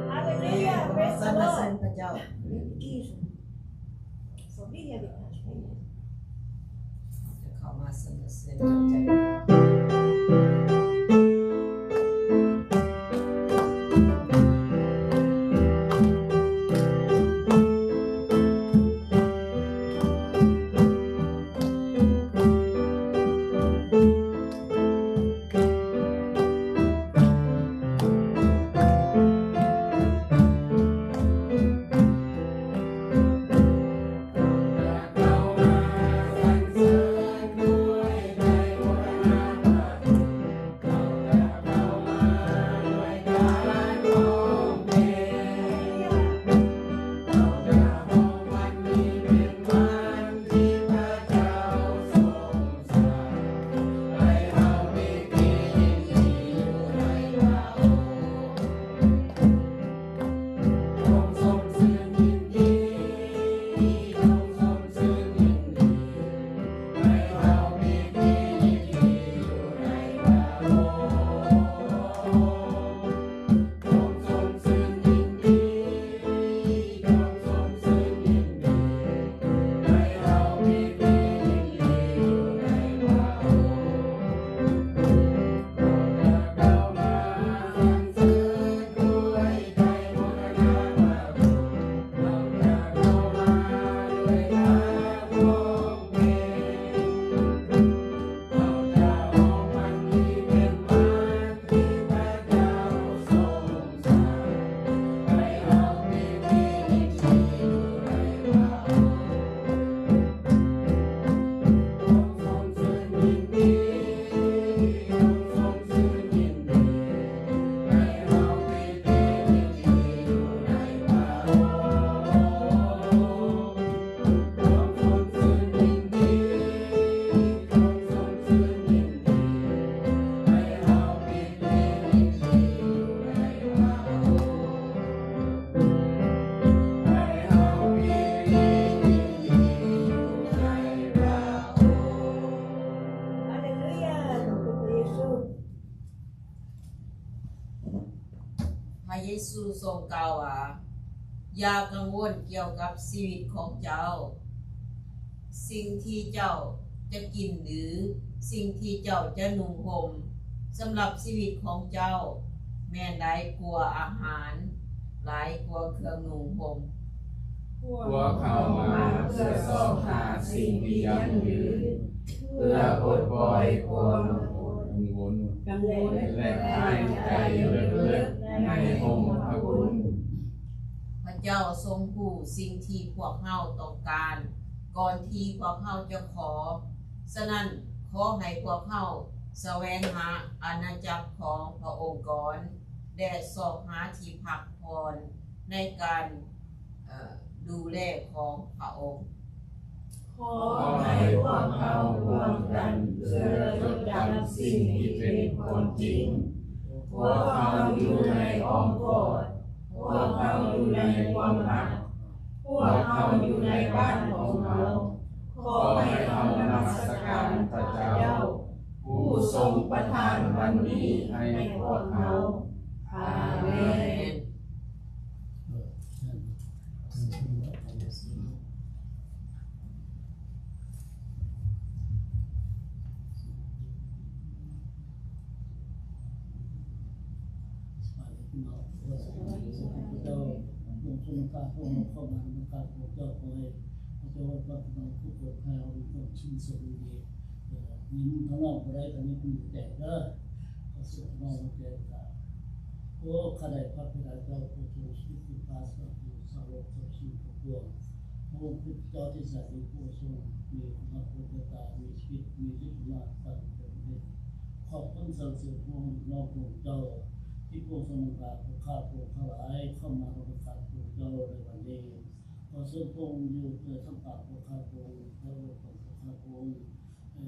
Hallelujah, praise the Lord. ສຳລັບພະເຈົ້າ. ເຂົ້າມາສັນລະເສີນນຳໃຈ. ພະເຢຊູຊົງກ່າວວ່າ, ຢ່າກັງວົນກ່ຽວກັບຊີວິດຂອງເຈົ້າ, ສິ່ງທີ່ເຈົ້າຈະກິນ ຫຼື ສິ່ງທີ່ເຈົ້າຈະນຸ່ງຫົ່ມ. ສຳລັບຊີວິດຂອງເຈົ້າແມ່ນຫຼາຍກວ່າອາຫານ, ຫຼາຍກວ່າເຄື່ອງນຸ່ງຫົ່ມ. ພວກເຮົາມາເພື່ອຊອກຫາສິ່ງທີ່ຢັ້ງຢືນ, ເພື່ອປົດປ່ອຍຄວາມກັງວົນ ແລະ ຄາຍໃຈເລິກໆໃນຮົ່ມພະຄຸນ. ພະເຈົ້າຊົງຮູ້ສິ່ງທີ່ພວກເຮົາຕ້ອງການ ກ່ອນທີ່ພວກເຮົາຈະຂໍ. ສະນັ້ນ, ຂໍໃຫ້ພວກເຮົາສະແຫວງຫາອານາຈັກຂອງພະອົງກ່ອນ ແລະ ຊອກຫາທີ່ພັກຜ່ອນໃນການ ເອີ່ ດູແລຂອງພະອົງ. ຂໍໃຫ້ພວກເຮົາຮ່ວມກັນເພື່ອຈົດຈຳສິ່ງທີ່ເປັນຄວາມຈິງ, ພວກເຮົາຢູ່ໃນອ້ອມກອດ, ພວກເຮົາຢູ່ໃນຄວາມຮັກ, ພວກເຮົາຢູ່ໃນບ້ານຂອງເຮົາ. ຂໍໃຫ້ເຮົານະມັດສະການພະເຈົ້າ ຜູ້ຊົງປະທານວັນນີ້ໃຫ້ພວກເຮົາ. ອາເມນ. ພະເຈົ້າ ຈົ່ງຊົງການຂອງເຮົາເຂົ້າມາໃນການຂອງເຈົ້າ. ຂໍໃຫ້ພະເຈົ້າອວຍພອນພີ່ນ້ອງທຸກຄົນ ໃຫ້ເຮົາມີຄວາມຊື່ນຊົມຍິນດີ. ຍິນທາງນອກບໍ່ໄດ້ ກໍຍິນຢູ່ໃນໃຈເດີ. ຂໍເຊີນພີ່ນ້ອງໃນໃຈການ. ໂອ້ ຂ້າໄດ້ພະບິດາເຈົ້າ ຜູ້ຊົງສະຖິດຢູ່ຟ້າສະຫວັງ ສາວົກສັບສິງທັງປວງ. ພະອົງຄືເຈົ້າທີ່ແສນດີ ຜູ້ຊົງມີຄຸນນະຄຸນເມດຕາ ມີຊີວິດ ມີສິດອຳນາດຕັ້ງແຕ່ບັດນີ້. ຂອບຄຸນສັນລະເສີນພະອົງ ນ້ອມພະອົງເຈົ້າ ທີ່ພະອົງຊົງນຳພາພວກຂ້າພະອົງທັງຫຼາຍ ເຂົ້າມານະມັດສະການພະອົງເຈົ້າໃນວັນນີ້. ຂໍເຊີນພະອົງຢູ່ໃນທ່າມກາງພວກຂ້າພະອົງ ແລະ ອວຍພອນພວກຂ້າພະອົງ ໃຫ້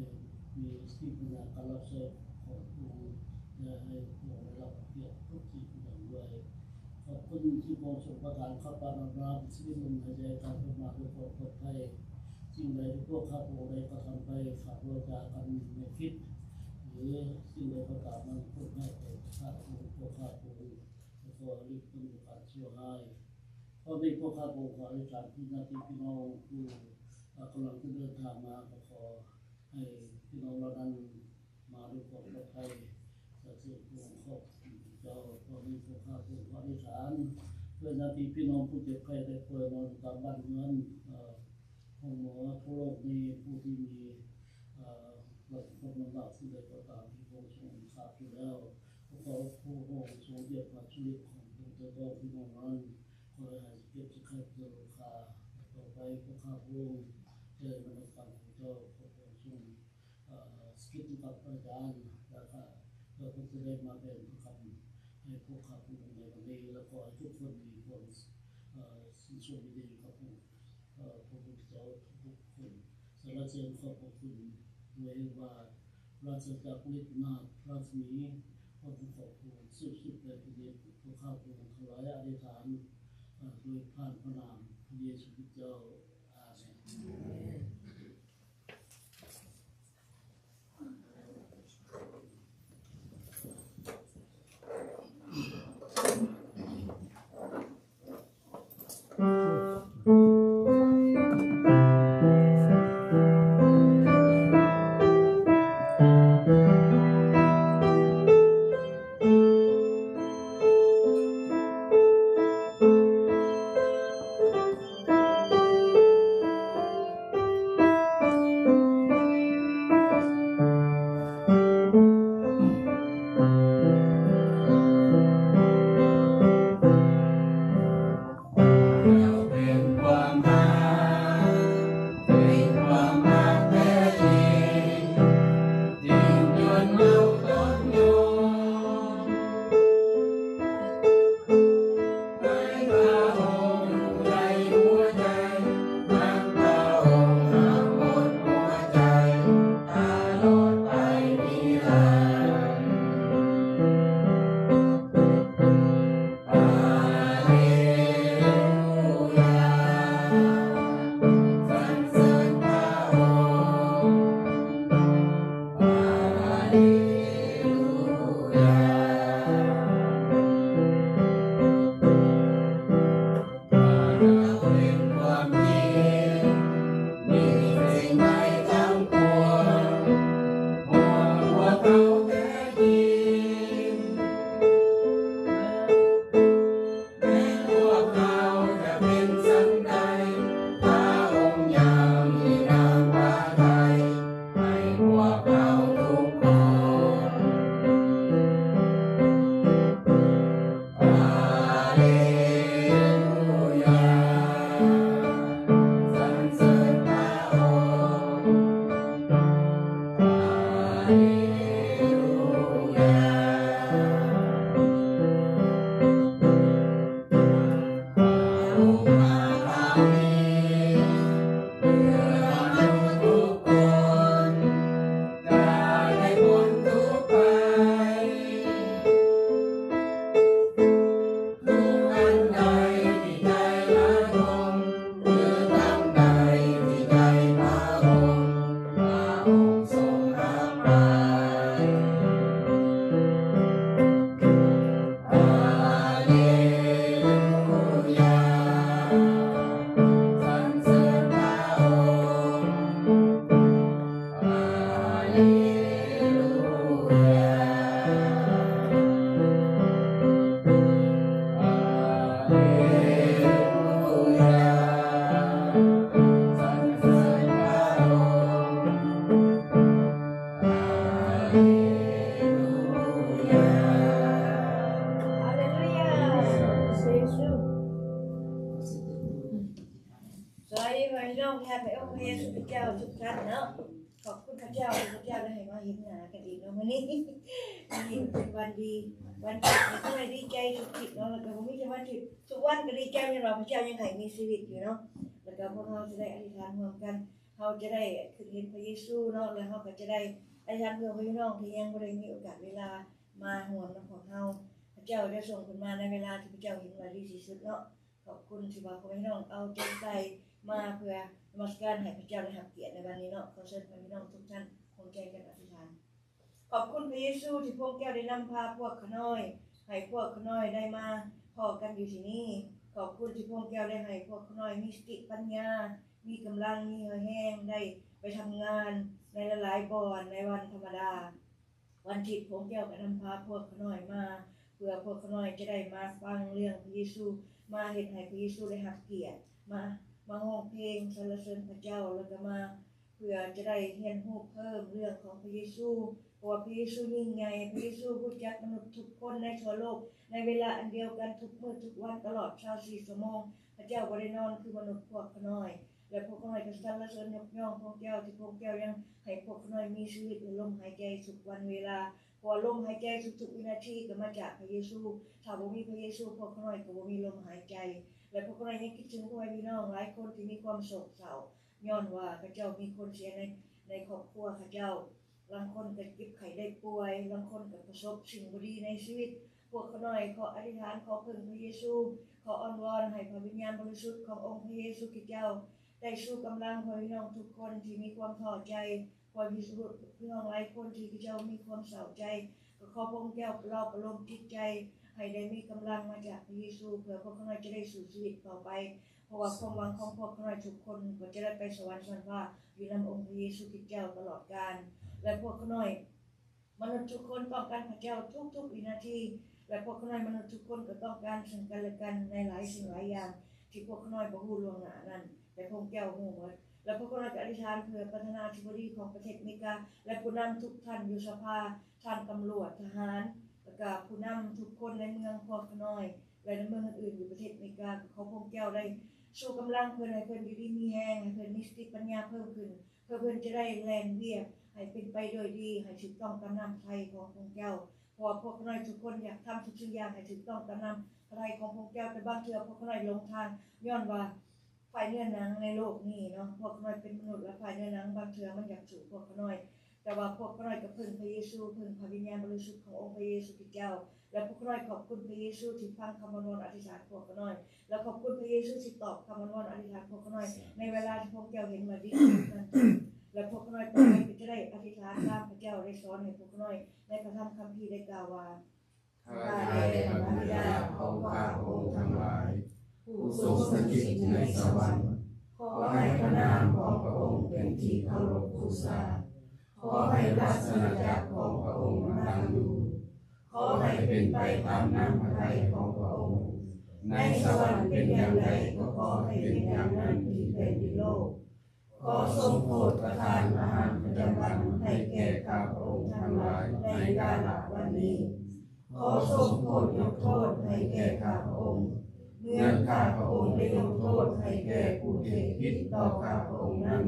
ມີສະຕິປັນຍາການຮັບໃຊ້ຂອງພະອົງ ແລະ ໃຫ້ພະອົງໄດ້ຮັບກຽດທຸກສິ່ງທຸກຢ່າງດ້ວຍ. ຂອບຄຸນທີ່ພະອົງຊົງປະທານຄວາມປານອຳນາດ ຊີວິດລົມຫາຍໃຈ ການເຂົ້າມາດ້ວຍຄວາມປອດໄພ. ສິ່ງໃດທີ່ພວກຂ້າພະອົງໄດ້ກະທຳໄປ ຂາດວາຈາ ການເໜັດຜິດ ຫຼື ສິ່ງໃດກໍຕາມ ມັນຄວນໃຫ້ແກ່ຂ້າພະອົງ ພວກຂ້າພະອົງ ແລະ ຂໍໃຫ້ຫຼຸດພົ້ນຈາກການຊົ່ວຮ້າຍ. ພວກນີ້ພວກຂ້າພະອົງຂໍອະທິຖານເພື່ອຍາດຕິພີ່ນ້ອງຜູ້ ເອີ ກຳລັງຈະເດີນທາງມາ ກໍຂໍໃຫ້ພີ່ນ້ອງເຫຼົ່ານັ້ນມາດ້ວຍຄວາມປອດໄພ. ສັນລະເສີນພະອົງ ຂອບຄຸນພະເຈົ້າ. ພວກນີ້ພວກຂ້າພະອົງຂໍອະທິຖານເພື່ອຍາດຕິພີ່ນ້ອງຜູ້ເຈັບໄຂ້ໄດ້ປ່ວຍ ນອນຢູ່ຕາມບ້ານເຮືອນ ເອີ ໂຮງໝໍທົ່ວໂລກນີ້ ຜູ້ທີ່ມີ ເອີ ລັດຖະກອນລຳບາກສິ່ງໃດກໍຕາມທີ່ພະອົງຊົງອະນຸພາບຢູ່ແລ້ວ ກໍຂໍພະອົງຊົງຢຽບພະຊຸລິຂອງພະອົງໃສ່ຕ້ອງພີ່ນ້ອງນັ້ນ ຂໍໃຫ້ຫາຍເຈັບຈາກໄຂ້ເປັນໂລຄາ. ຕໍ່ໄປພວກຂ້າພະອົງຈະໄດ້ມານະມັດສະການຂອງເຈົ້າ ຂໍພະອົງຊົງ ເອີ ສະກິດກັບອາຈານ ແລ້ວກໍເພື່ອເພິ່ນຈະໄດ້ມາແບ່ງພະຄຳໃຫ້ພວກຂ້າພະອົງໃນວັນນີ້ ແລະ ຂໍໃຫ້ທຸກຄົນມີຄວາມ ເອີ ຊື່ນຊົມຍິນດີກັບ ເອີ ພະພຸດທະເຈົ້າທຸກໆຄົນ. ສັນລະເສີນຂອບພະຄຸນດ້ວຍວ່າ ປາສະຈາກລິດອຳນາດ ພະລາຊະມີ ພະຜູ້ຄອບຄົງສູງສຸດໃນແຜ່ນດິນ. ພວກຂ້າພະອົງທັງຫຼາຍອະທິຖານ ເອີ ໂດຍຜ່ານພະນາມພະເຢຊູຄຣິດເຈົ້າ. ອາເມນ. ອງແທນໃນອົງພະເຢຊູຄຣິດເຈົ້າທຸກທ່ານເນາະ. ຂອບຄຸນພະເຈົ້າທີ່ພະເຈົ້າໄດ້ໃຫ້ມາເຫັນໜ້າກັນອີກເນາະມື້ນີ້. ມື້ນີ້ເປັນວັນດີ ວັນທີ່ຂ້ອຍດີໃຈສຸດຂີດເນາະ, ແລ້ວກໍບໍ່ມີແຕ່ວັນທີ່ ທຸກວັນກໍດີໃຈຍ້ອນວ່າພະເຈົ້າຍັງໃຫ້ມີຊີວິດຢູ່ເນາະ. ແລ້ວກໍພວກເຮົາຈະໄດ້ອະທິຖານຮ່ວມກັນ, ເຮົາຈະໄດ້ຄິດເຫັນພະເຢຊູເນາະ, ແລ້ວເຮົາກໍຈະໄດ້ອະທິຖານເພື່ອພີ່ນ້ອງທີ່ຍັງບໍ່ໄດ້ມີໂອກາດເວລາມາຮ່ວມນຳພວກເຮົາ. ພະເຈົ້າຈະຊົງເພິ່ນມາໃນເວລາທີ່ພະເຈົ້າເຫັນວ່າດີທີ່ສຸດເນາະ. ຂອບຄຸນທີ່ວ່າພໍ່ແມ່ພີ່ນ້ອງເອົາໃຈໃສ່ມາເພື່ອນະມັດສະການໃຫ້ພະເຈົ້າໄດ້ຮັບກຽດໃນວັນນີ້ເນາະ. ຂໍເຊີນພໍ່ແມ່ພີ່ນ້ອງທຸກທ່ານຮ່ວມໃຈກັນອະທິຖານ. ຂອບຄຸນພະເຢຊູທີ່ພະອົງເຈົ້າໄດ້ນຳພາພວກຂ້ານ້ອຍ, ໃຫ້ພວກຂ້ານ້ອຍໄດ້ມາພໍ້ກັນຢູ່ທີ່ນີ້. ຂອບຄຸນທີ່ພະອົງເຈົ້າໄດ້ໃຫ້ພວກຂ້ານ້ອຍມີສະຕິປັນຍາ, ມີກຳລັງ, ມີເຫື່ອແຮງ, ໄດ້ໄປທຳງານໃນຫຼາຍໆບ່ອນໃນວັນທຳມະດາ. ວັນທິດພະອົງເຈົ້າກໍນຳພາພວກຂ້ານ້ອຍມາ ເພື່ອພວກຂ້ານ້ອຍຈະໄດ້ມາຟັງເລື່ອງພະເຢຊູ, ມາເຮັດໃຫ້ພະເຢຊູໄດ້ຮັບກຽດ, ມາ ມາຮ້ອງເພງສັນລະເສີນພະເຈົ້າ, ແລ້ວກໍມາເພື່ອຈະໄດ້ຮຽນຮູ້ເພີ່ມເລື່ອງຂອງພະເຢຊູ, ເພາະວ່າພະເຢຊູຍິ່ງໃຫຍ່. ພະເຢຊູຮູ້ຈັກມະນຸດທຸກຄົນໃນທົ່ວໂລກໃນເວລາອັນດຽວກັນ, ທຸກມື້ທຸກວັນ, ຕະຫຼອດຊາວສີ່ຊົ່ວໂມງ. ພະເຈົ້າບໍ່ໄດ້ນອນຄືມະນຸດພວກຂ້ານ້ອຍ. ແລະ ພວກຂ້ານ້ອຍກໍສັນລະເສີນຍົກຍ້ອງພະອົງເຈົ້າ ທີ່ພະອົງເຈົ້າຍັງໃຫ້ພວກຂ້ານ້ອຍມີຊີວິດ ແລະ ລົມຫາຍໃຈທຸກວັນເວລາ, ເພາະວ່າລົມຫາຍໃຈທຸກໆວິນາທີກໍມາຈາກພະເຢຊູ. ຖ້າບໍ່ມີພະເຢຊູ, ພວກຂ້ານ້ອຍກໍບໍ່ມີລົມຫາຍໃຈ. ແລະ ພວກຂ້ານ້ອຍຍັງຄິດເຖິງພໍ່ແມ່ພີ່ນ້ອງຫຼາຍຄົນທີ່ມີຄວາມໂສກເສົ້າ ຍ້ອນວ່າເຂົາເຈົ້າມີຄົນເສຍໃນ ໃນຄອບຄົວເຂົາເຈົ້າ. ລາງຄົນກໍເຈັບໄຂ້ໄດ້ປ່ວຍ, ລາງຄົນກໍປະສົບສິ່ງບໍ່ດີໃນຊີວິດ. ພວກຂ້ານ້ອຍຂໍອະທິຖານ, ຂໍເພິ່ງພະເຢຊູ, ຂໍອ້ອນວອນໃຫ້ພະວິນຍານບໍລິສຸດຂອງອົງພະເຢຊູຄຣິດເຈົ້າໄດ້ຊູກຳລັງພໍ່ແມ່ພີ່ນ້ອງທຸກຄົນທີ່ມີຄວາມທໍ້ໃຈ, ພໍ່ແມ່ພີ່ນ້ອງຫຼາຍຄົນທີ່ເຂົາເຈົ້າມີຄວາມເສົ້າໃຈ, ກໍຂໍພະອົງເຈົ້າປະໂລມຈິດໃຈໃຫ້ໄດ້ມີກຳລັງມາຈາກພະເຢຊູ, ເພື່ອພວກຂ້ານ້ອຍຈະໄດ້ສູ້ຊີວິດຕໍ່ໄປ. ເພາະວ່າຄວາມຫວັງຂອງພວກຂ້ານ້ອຍທຸກຄົນກໍຈະໄດ້ໄປສະຫວັນຊັ້ນຟ້າຢູ່ນຳອົງພະເຢຊູຄຣິດເຈົ້າຕະຫຼອດການ. ແລະ ພວກຂ້ານ້ອຍມະນຸດທຸກຄົນຕ້ອງການພະເຈົ້າທຸກໆວິນາທີ, ແລະ ພວກຂ້ານ້ອຍມະນຸດທຸກຄົນກໍຕ້ອງການເຊິ່ງກັນແລະກັນໃນຫຼາຍສິ່ງຫຼາຍຢ່າງທີ່ພວກຂ້ານ້ອຍບໍ່ຮູ້ລ່ວງໜ້ານັ້ນ, ແຕ່ພະອົງເຈົ້າຮູ້ໝົດ. ແລະ ພວກຂ້ານ້ອຍກໍອະທິຖານເພື່ອປະທານາທິບໍດີຂອງປະເທດອາເມລິກາ ແລະ ຜູ້ນຳທຸກທ່ານຢູ່ສະພາ, ທ່ານຕຳຫຼວດ, ທະຫານ, ແລ້ວກໍຜູ້ນຳທຸກຄົນໃນເມືອງພວກຂ້ານ້ອຍ ແລະ ໃນເມືອງອື່ນໆຢູ່ປະເທດອາເມລິກາ, ກໍຂໍພະອົງເຈົ້າໄດ້ຊູກຳລັງເພິ່ນ ໃຫ້ເພິ່ນຢູ່ດີມີແຮງ, ໃຫ້ເພິ່ນມີສະຕິປັນຍາເພີ່ມຂຶ້ນ, ເພື່ອເພິ່ນຈະໄດ້ແລ່ນວຽກໃຫ້ເປັນໄປໂດຍດີ, ໃຫ້ຖືກຕ້ອງຕາມນ້ຳພະໄທຂອງພະອົງເຈົ້າ. ເພາະວ່າພວກຂ້ານ້ອຍທຸກຄົນຢາກທຳທຸກສິ່ງຢ່າງໃຫ້ຖືກຕ້ອງຕາມນ້ຳພະໄທຂອງພະອົງເຈົ້າ, ແຕ່ບາງເທື່ອພວກຂ້ານ້ອຍຫຼົງທາງ ຍ້ອນວ່າ ຝ່າຍເນື້ອໜັງໃນໂລກນີ້ເນາະ, ພວກຂ້ານ້ອຍເປັນມະນຸດ ແລະ ຝ່າຍເນື້ອໜັງບາງເທື່ອມັນຢາກສູ້ພວກຂ້ານ້ອຍ, ແຕ່ວ່າພວກຂ້ານ້ອຍກໍເພິ່ງພະເຢຊູ, ເພິ່ງພະວິນຍານບໍລິສຸດຂອງອົງພະເຢຊູຄຣິດເຈົ້າ, ແລະ ພວກຂ້ານ້ອຍຂອບຄຸນພະເຢຊູທີ່ຟັງຄຳອ້ອນວອນອະທິຖານພວກຂ້ານ້ອຍ, ແລະ ຂອບຄຸນພະເຢຊູທີ່ຕອບຄຳອ້ອນວອນອະທິຖານພວກຂ້ານ້ອຍ ໃນເວລາທີ່ພະອົງເຈົ້າເຫັນວ່າດີນັ້ນ, ແລະ ພວກຂ້ານ້ອຍຕໍ່ໄປກໍຈະໄດ້ອະທິຖານຕາມພະເຈົ້າໄດ້ສອນໃຫ້ພວກຂ້ານ້ອຍໃນພະທຳຄຳພີໄດ້ກ່າວວ່າ ຂ້າແດ່ພະບິດາຂອງຂ້າພະອົງທັງຫຼາຍ ຜູ້ຊົງສະຖິດໃນສະຫວັນ, ຂໍໃຫ້ພະນາມຂອງພະອົງເປັນທີ່ເຄົາລົບບູຊາ, ຂໍໃຫ້ລາຊະອານາຈັກຂອງພະອົງມາຕັ້ງຢູ່, ຂໍໃຫ້ເປັນໄປຕາມນ້ຳພະໄທຂອງພະອົງ, ໃນສະຫວັນເປັນຢ່າງໃດກໍຂໍໃຫ້ເປັນຢ່າງນັ້ນທີ່ແຜ່ນດິນໂລກ. ຂໍຊົງໂປດປະທານອາຫານປະຈຳວັນໃຫ້ແກ່ຂ້າພະອົງທັງຫຼາຍໃນກາລະວັນນີ້. ຂໍຊົງໂປດຍົກໂທດໃຫ້ແກ່ຂ້າພະອົງ ເໝືອນຂ້າພະອົງໄດ້ຍົກໂທດໃຫ້ແກ່ຜູ້ທີ່ຜິດຕໍ່ຂ້າພະອົງນັ້ນ,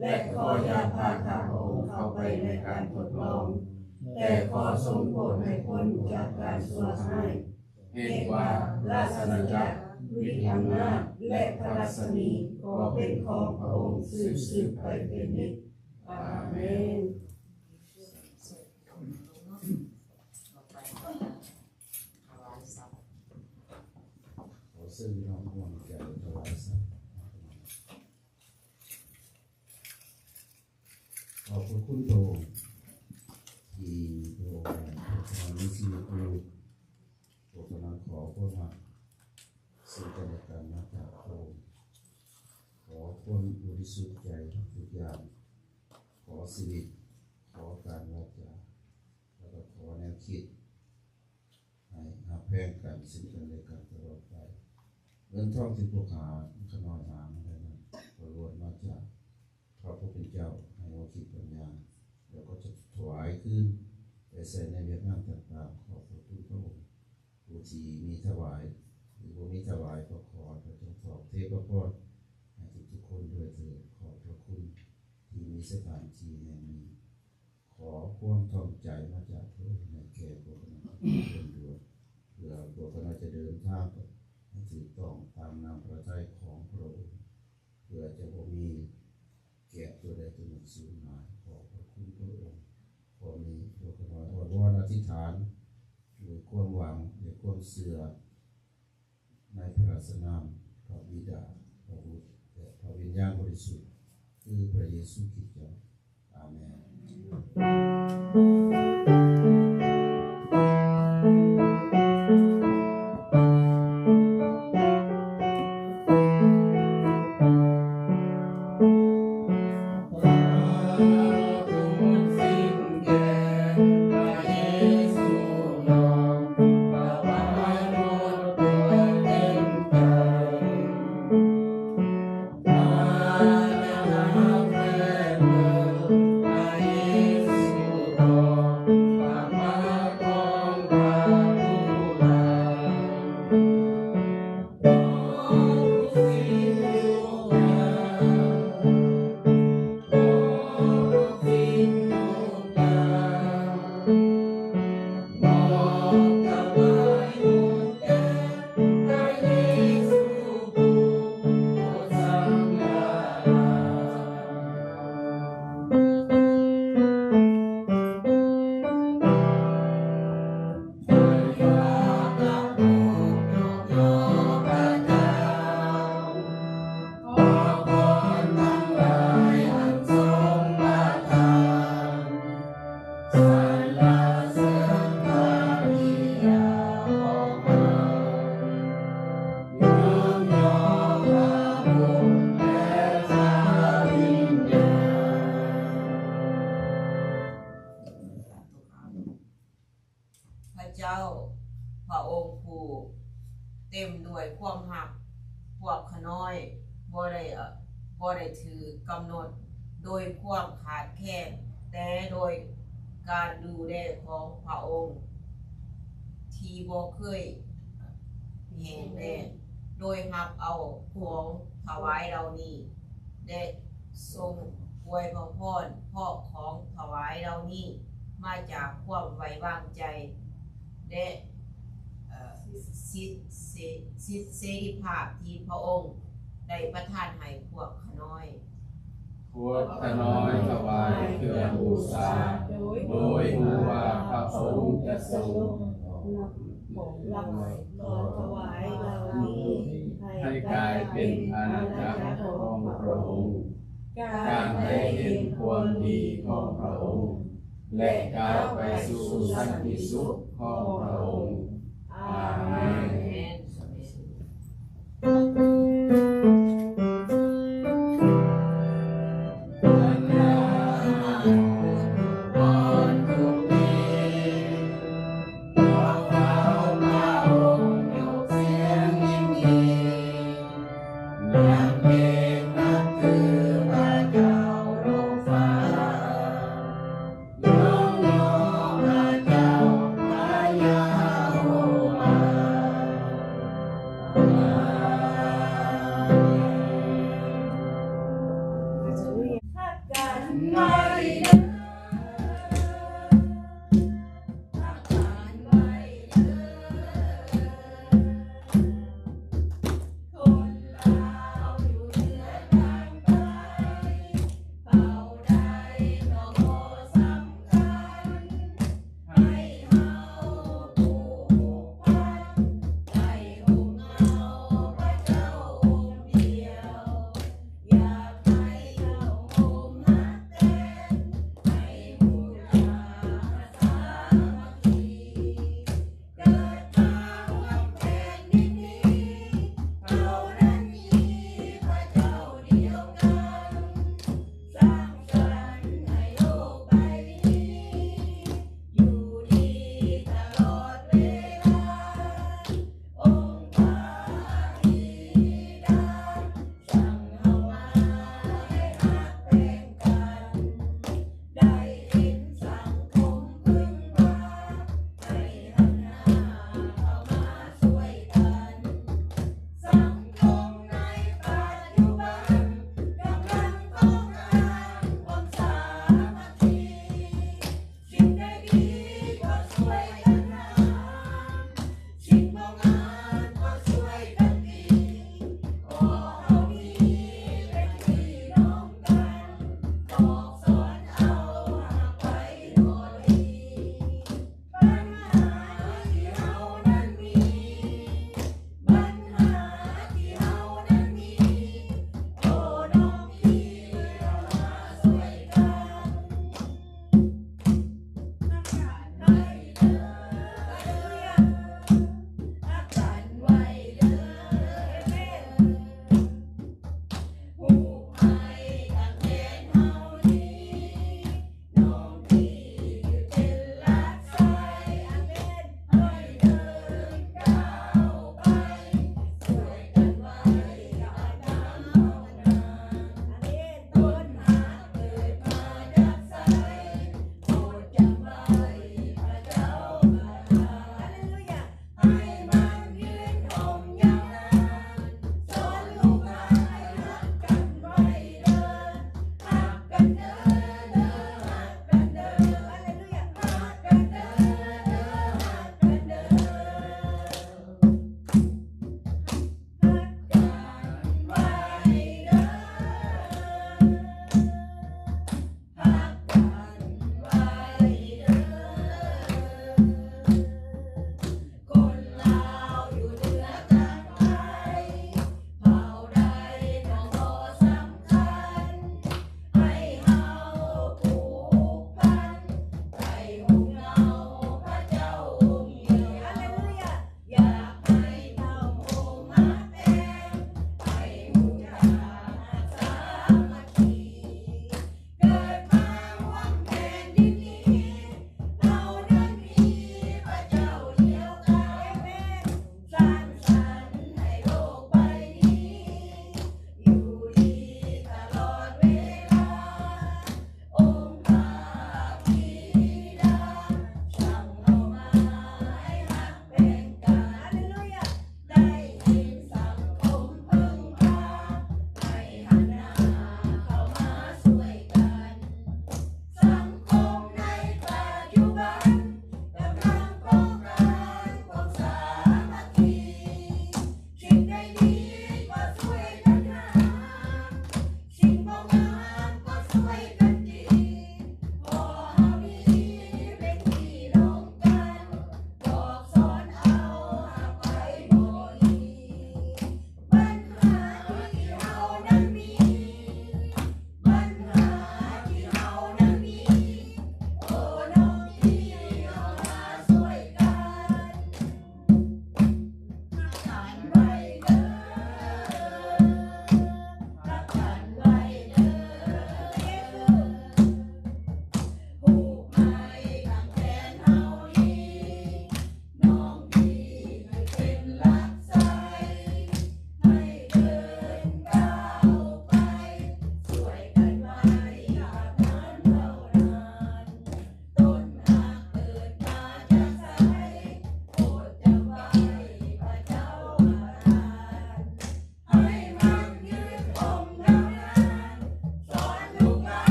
ແລະ ຂໍຢ່າພາຂ້າພະອົງເຂົ້າໄປໃນການທົດລອງ, ແຕ່ຂໍຊົງໂປດໃຫ້ພົ້ນຈາກການຊົ່ວຮ້າຍ. ເຫດວ່າລາຊະອານາຈັກ, ວິທຍາອຳນາດ ແລະ ພະລັດສະໝີກໍເປັນຂອງພະອົງສືບໆໄປເປັນນິດ. ອາເມນ. ຂໍເຊີນພີ່ນ້ອງຮ່ວມໃຈຖວາຍສັດ. ຂອບພະຄຸນພະອົງທີ່ພະອົງໃຫ້ພວກເຮົາມີຊີວິດຢູ່. ພວກເຮົາຂໍຄວາມຮັກເຊິ່ງກັນແລະກັນມາຈາກພະອົງ. ຂໍຄວາມບໍລິສຸດໃຈທຸກຢ່າງ. ຂໍຊີວິດ, ຂໍການວາຈາ, ແລ້ວກໍຂໍແນວຄິດ ໃຫ້ຮັກແພງກັນເຊິ່ງກັນແລະກັນຕະຫຼອດໄປ. ເງິນທອງທີ່ພວກຂ້າ ຂ້ານ້ອຍຫາມາໄດ້ນັ້ນ ກໍລ້ວນມາຈາກພະຜູ້ເປັນເຈົ້າ, ໃຫ້ເຮົາຄິດປັນຍາ ແລ້ວກໍຈະຖວາຍຄືນໄປໃຊ້ໃນວຽກງານຕ່າງໆ. ຂອບພະຄຸນພະອົງ ຜູ້ທີ່ມີຖວາຍ ຫຼື ບໍ່ມີຖວາຍ ກໍຂໍພະເຈົ້າຕອບເທພະພອນໃຫ້ທຸກໆຄົນດ້ວຍເທີ ຄວາມຖ່ອມໃຈມາຈາກພະອົງໃຫ້ແກ່ພວກຂ້ານ້ອຍທຸກຄົນດ້ວຍ, ເພື່ອພວກຂ້ານ້ອຍຈະເດີນທາງໄປໃຫ້ຖືກຕ້ອງຕາມນ້ຳພະໄທຂອງພະອົງ, ເພື່ອຈະບໍ່ມີແກະຕົວໃດຕົວໜຶ່ງສູນຫາຍ. ຂອບພະຄຸນພະອົງ. ຂໍໃຫ້ພວກຂ້ານ້ອຍອ້ອນວອນອະທິຖານດ້ວຍຄວາມຫວັງ ແລະ ຄວາມເຊື່ອ ໃນພະລາຊະນາມພະບິດາ, ພະບຸດ ແລະ ພະວິນຍານບໍລິສຸດ, ຄືພະເຢຊູຄຣິດເຈົ້າ. ອາເມນ. ພະເຈົ້າ, ພະອົງຜູ້ເຕັມດ້ວຍຄວາມຮັກ, ພວກຂ້ານ້ອຍບໍ່ໄດ້, ບໍ່ໄດ້ຖືກກຳນົດໂດຍຄວາມຂາດແຄນ, ແຕ່ໂດຍການດູແລຂອງພະອົງທີ່ບໍ່ເຄີຍແຫ້ງແລ້ງ, ໂດຍຮັບເອົາຂອງຖວາຍເຫຼົ່ານີ້ ແລະ ຊົງອວຍພະພອນ ເພາະຂອງຖວາຍເຫຼົ່ານີ້ມາຈາກຄວາມໄວ້ວາງໃຈ ແລະ ເອີ ສິດເສ ສິດເສລີພາບທີ່ພະອົງໄດ້ປະທານໃຫ້ພວກຂ້ານ້ອຍ. ພວກຂ້ານ້ອຍຖວາຍເຄື່ອງບູຊາ ໂດຍຮູ້ວ່າພະອົງຈະຊົງ ຮັບຂອງລາວຕໍ່ຖວາຍເຫຼົ່ານີ້ ໃຫ້ກາຍເປັນອານາຈັກຂອງພະອົງ, ການໄດ້ເຫັນຄວາມດີຂອງພະອົງ ແລະ ກ້າວໄປສູ່ສັນຕິສຸກຂອງພະອົງ. ອາເມນ.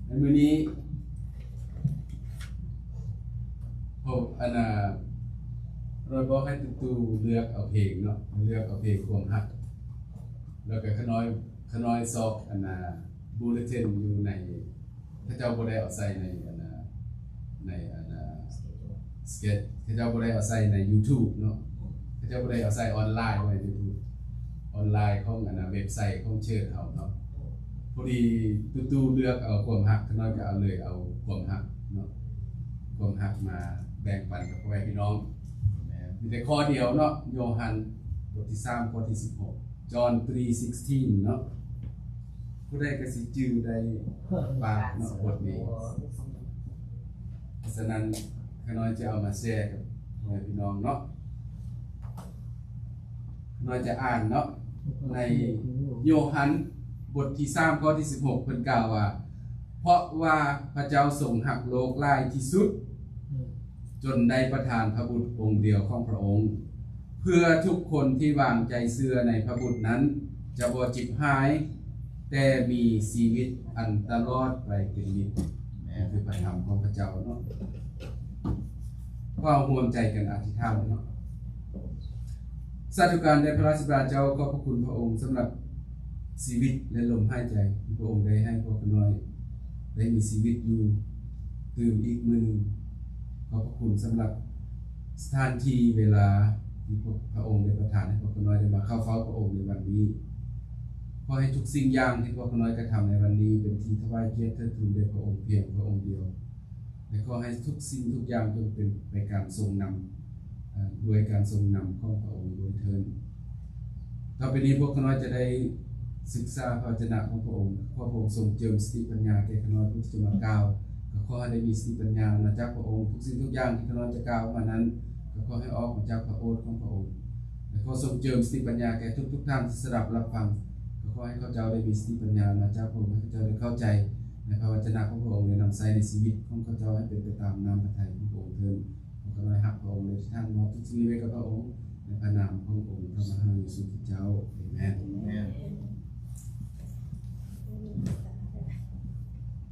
ໃນມື້ນີ້ ພວກ ອັນນ່າ ໂດຍບອກໃຫ້ຕູ້ໆເລືອກເອົາເພງເນາະ, ເລືອກເອົາເພງຄວາມຮັກ ແລ້ວກໍຂະນ້ອຍ ຂະນ້ອຍຊອກ ອັນນ່າ bulletin ຢູ່ໃນ ເຂົາເຈົ້າບໍ່ໄດ້ເອົາໃສ່ໃນ ອັນນ່າ ໃນ ອັນນ່າ Sketch ເຂົາເຈົ້າບໍ່ໄດ້ເອົາໃສ່ໃນ YouTube ເນາະ, ເຂົາເຈົ້າບໍ່ໄດ້ເອົາໃສ່ອອນລາຍ ບໍ່ແມ່ນ YouTube ອອນລາຍຂອງ ອັນນ່າ ເວັບໄຊຂອງເຊີດເຮົາເນາະ. ພໍດີຕູ້ໆເລືອກເອົາຄວາມຮັກ, ຂະນ້ອຍກໍເອົາເລີຍ ເອົາຄວາມຮັກເນາະ, ຄວາມຮັກມາແບ່ງປັນກັບພໍ່ແມ່ພີ່ນ້ອງ. ມີແຕ່ຂໍ້ດຽວເນາະ, ໂຍຮັນ ບົດທີສາມ ຂໍ້ທີສິບຫົກ John three sixteen ເນາະ. ຜູ້ໃດກໍຊິຈື່ໄດ້ປາກເນາະ ບົດນີ້. ເພາະສະນັ້ນ ຂ້ານ້ອຍຈະເອົາມາແຊກັບພໍ່ແມ່ພີ່ນ້ອງເນາະ. ຂ້ານ້ອຍຈະອ່ານເນາະ ໃນໂຍຮັນບົດທີສາມ ຂໍ້ທີສິບຫົກ ເພິ່ນກ່າວວ່າ ເພາະວ່າພະເຈົ້າຊົງຮັກໂລກຫຼາຍທີ່ສຸດ ຈົນໄດ້ປະທານພະບຸດອົງດຽວຂອງພະອົງ ເພື່ອທຸກຄົນທີ່ວາງໃຈເຊື່ອໃນພະບຸດນັ້ນ ຈະບໍ່ຈິບຫາຍ ແຕ່ມີຊີວິດອັນຕະຫຼອດໄປເປັນນິດ. ແມ່ນ ຄືພະທຳຂອງພະເຈົ້າເນາະ. ເຮົາຮ່ວມໃຈກັນອະທິຖານເນາະ. ສາທຸການແດ່ພະລາຊະບິດາເຈົ້າ, ຂອບພະຄຸນພະອົງສຳລັບຊີວິດ ແລະ ລົມຫາຍໃຈທີ່ພະອົງໄດ້ໃຫ້ພວກຂ້ານ້ອຍໄດ້ມີຊີວິດຢູ່ຕື່ມອີກມື້ໜຶ່ງ. ຂອບພະຄຸນສຳລັບສະຖານທີ່ເວລາທີ່ພະອົງໄດ້ປະທານໃຫ້ພວກຂ້ານ້ອຍໄດ້ມາເຂົ້າເຝົ້າພະອົງໃນວັນນີ້. ຂໍໃຫ້ທຸກສິ່ງຢ່າງທີ່ພວກຂ້ານ້ອຍກະທຳໃນວັນນີ້ ເປັນທີ່ຖວາຍກຽດເທີດທູນແດ່ພະອົງພຽງພະອົງດຽວ. ແລະ ຂໍໃຫ້ທຸກສິ່ງທຸກຢ່າງຈົ່ງເປັນໄປການຊົງນຳ ເອີ ດ້ວຍການຊົງນຳຂອງພະອົງດ້ວຍເທີ້ນ. ຕໍ່ໄປນີ້ພວກຂ້ານ້ອຍຈະໄດ້ສຶກສາພະວະຈະນະຂອງພະອົງ. ຂໍພະອົງຊົງເຈີມສະຕິປັນຍາແກ່ຂ້ານ້ອຍຜູ້ທີ່ຈະມາກ່າວ. ກໍຂໍໃຫ້ໄດ້ມີສະຕິປັນຍາມາຈາກພະອົງ. ທຸກສິ່ງທຸກຢ່າງທີ່ຂ້ານ້ອຍຈະກ່າວມານັ້ນ ກໍຂໍໃຫ້ອອກມາຈາກພະໂອດຂອງພະອົງ. ແລະ ຂໍຊົງເຈີມສະຕິປັນຍາແກ່ທຸກໆທ່ານທີ່ສະດັບຮັບຟັງ. ກໍຂໍໃຫ້ເຂົາເຈົ້າໄດ້ມີສະຕິປັນຍາມາຈາກພະອົງ, ໃຫ້ເຂົາເຈົ້າໄດ້ເຂົ້າໃຈໃນພະວະຈະນະຂອງພະອົງ ແລະ ນຳໃຊ້ໃນຊີວິດຂອງເຂົາເຈົ້າໃຫ້ເປັນໄປຕາມນ້ຳພະໄທຂອງພະອົງເທີ້ນ. ຂ້ານ້ອຍຮັກພະອົງ ແລະ ອະທິຖານມອບທຸກສິ່ງໄວ້ກັບພະອົງ ໃນພະນາມຂອງອົງພະມະຫາເຢຊູຄຣິດເຈົ້າ. ອາເມນ. ອາເມນ.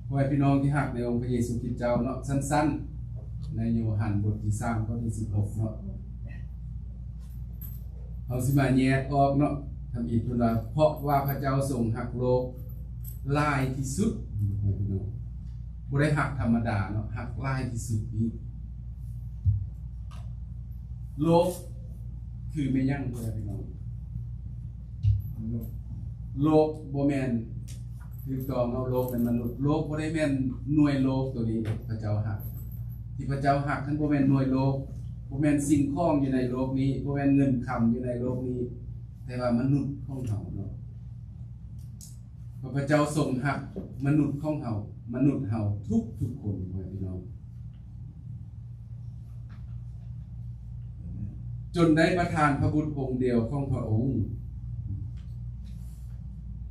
ພໍ່ແມ່ພີ່ນ້ອງທີ່ຮັກໃນອົງພະເຢຊູຄຣິດເຈົ້າເນາະ, ສັ້ນໆ ໃນໂຍຮັນບົດທີສາມ ຂໍ້ທີສິບຫົກເນາະ, ເຮົາຊິມາແຍກອອກເນາະ. ທຳອິດເພິ່ນວ່າ ເພາະວ່າພະເຈົ້າຊົງຮັກໂລກຫຼາຍທີ່ສຸດ. ພໍ່ແມ່ພີ່ນ້ອງ ບໍ່ໄດ້ຮັກທຳມະດາເນາະ, ຮັກຫຼາຍທີ່ສຸດອີກ. ໂລກຄືແມ່ນຫຍັງ ພໍ່ແມ່ພີ່ນ້ອງ? ໂລກບໍ່ແມ່ນ ຖືກຕ້ອງເນາະ, ໂລກແມ່ນມະນຸດ. ໂລກບໍ່ໄດ້ແມ່ນໜ່ວຍໂລກໂຕນີ້ພະເຈົ້າຮັກ. ທີ່ພະເຈົ້າຮັກນັ້ນບໍ່ແມ່ນໜ່ວຍໂລກ, ບໍ່ແມ່ນສິ່ງຂອງຢູ່ໃນໂລກນີ້, ບໍ່ແມ່ນເງິນຄຳຢູ່ໃນໂລກນີ້, ແຕ່ວ່າມະນຸດຂອງເຮົາເນາະ. ພະ ພະເຈົ້າຊົງຮັກມະນຸດຂອງເຮົາ, ມະນຸດເຮົາທຸກໆຄົນ ພໍ່ແມ່ພີ່ນ້ອງ, ຈົນໄດ້ປະທານພະບຸດອົງດຽວຂອງພະອົງ.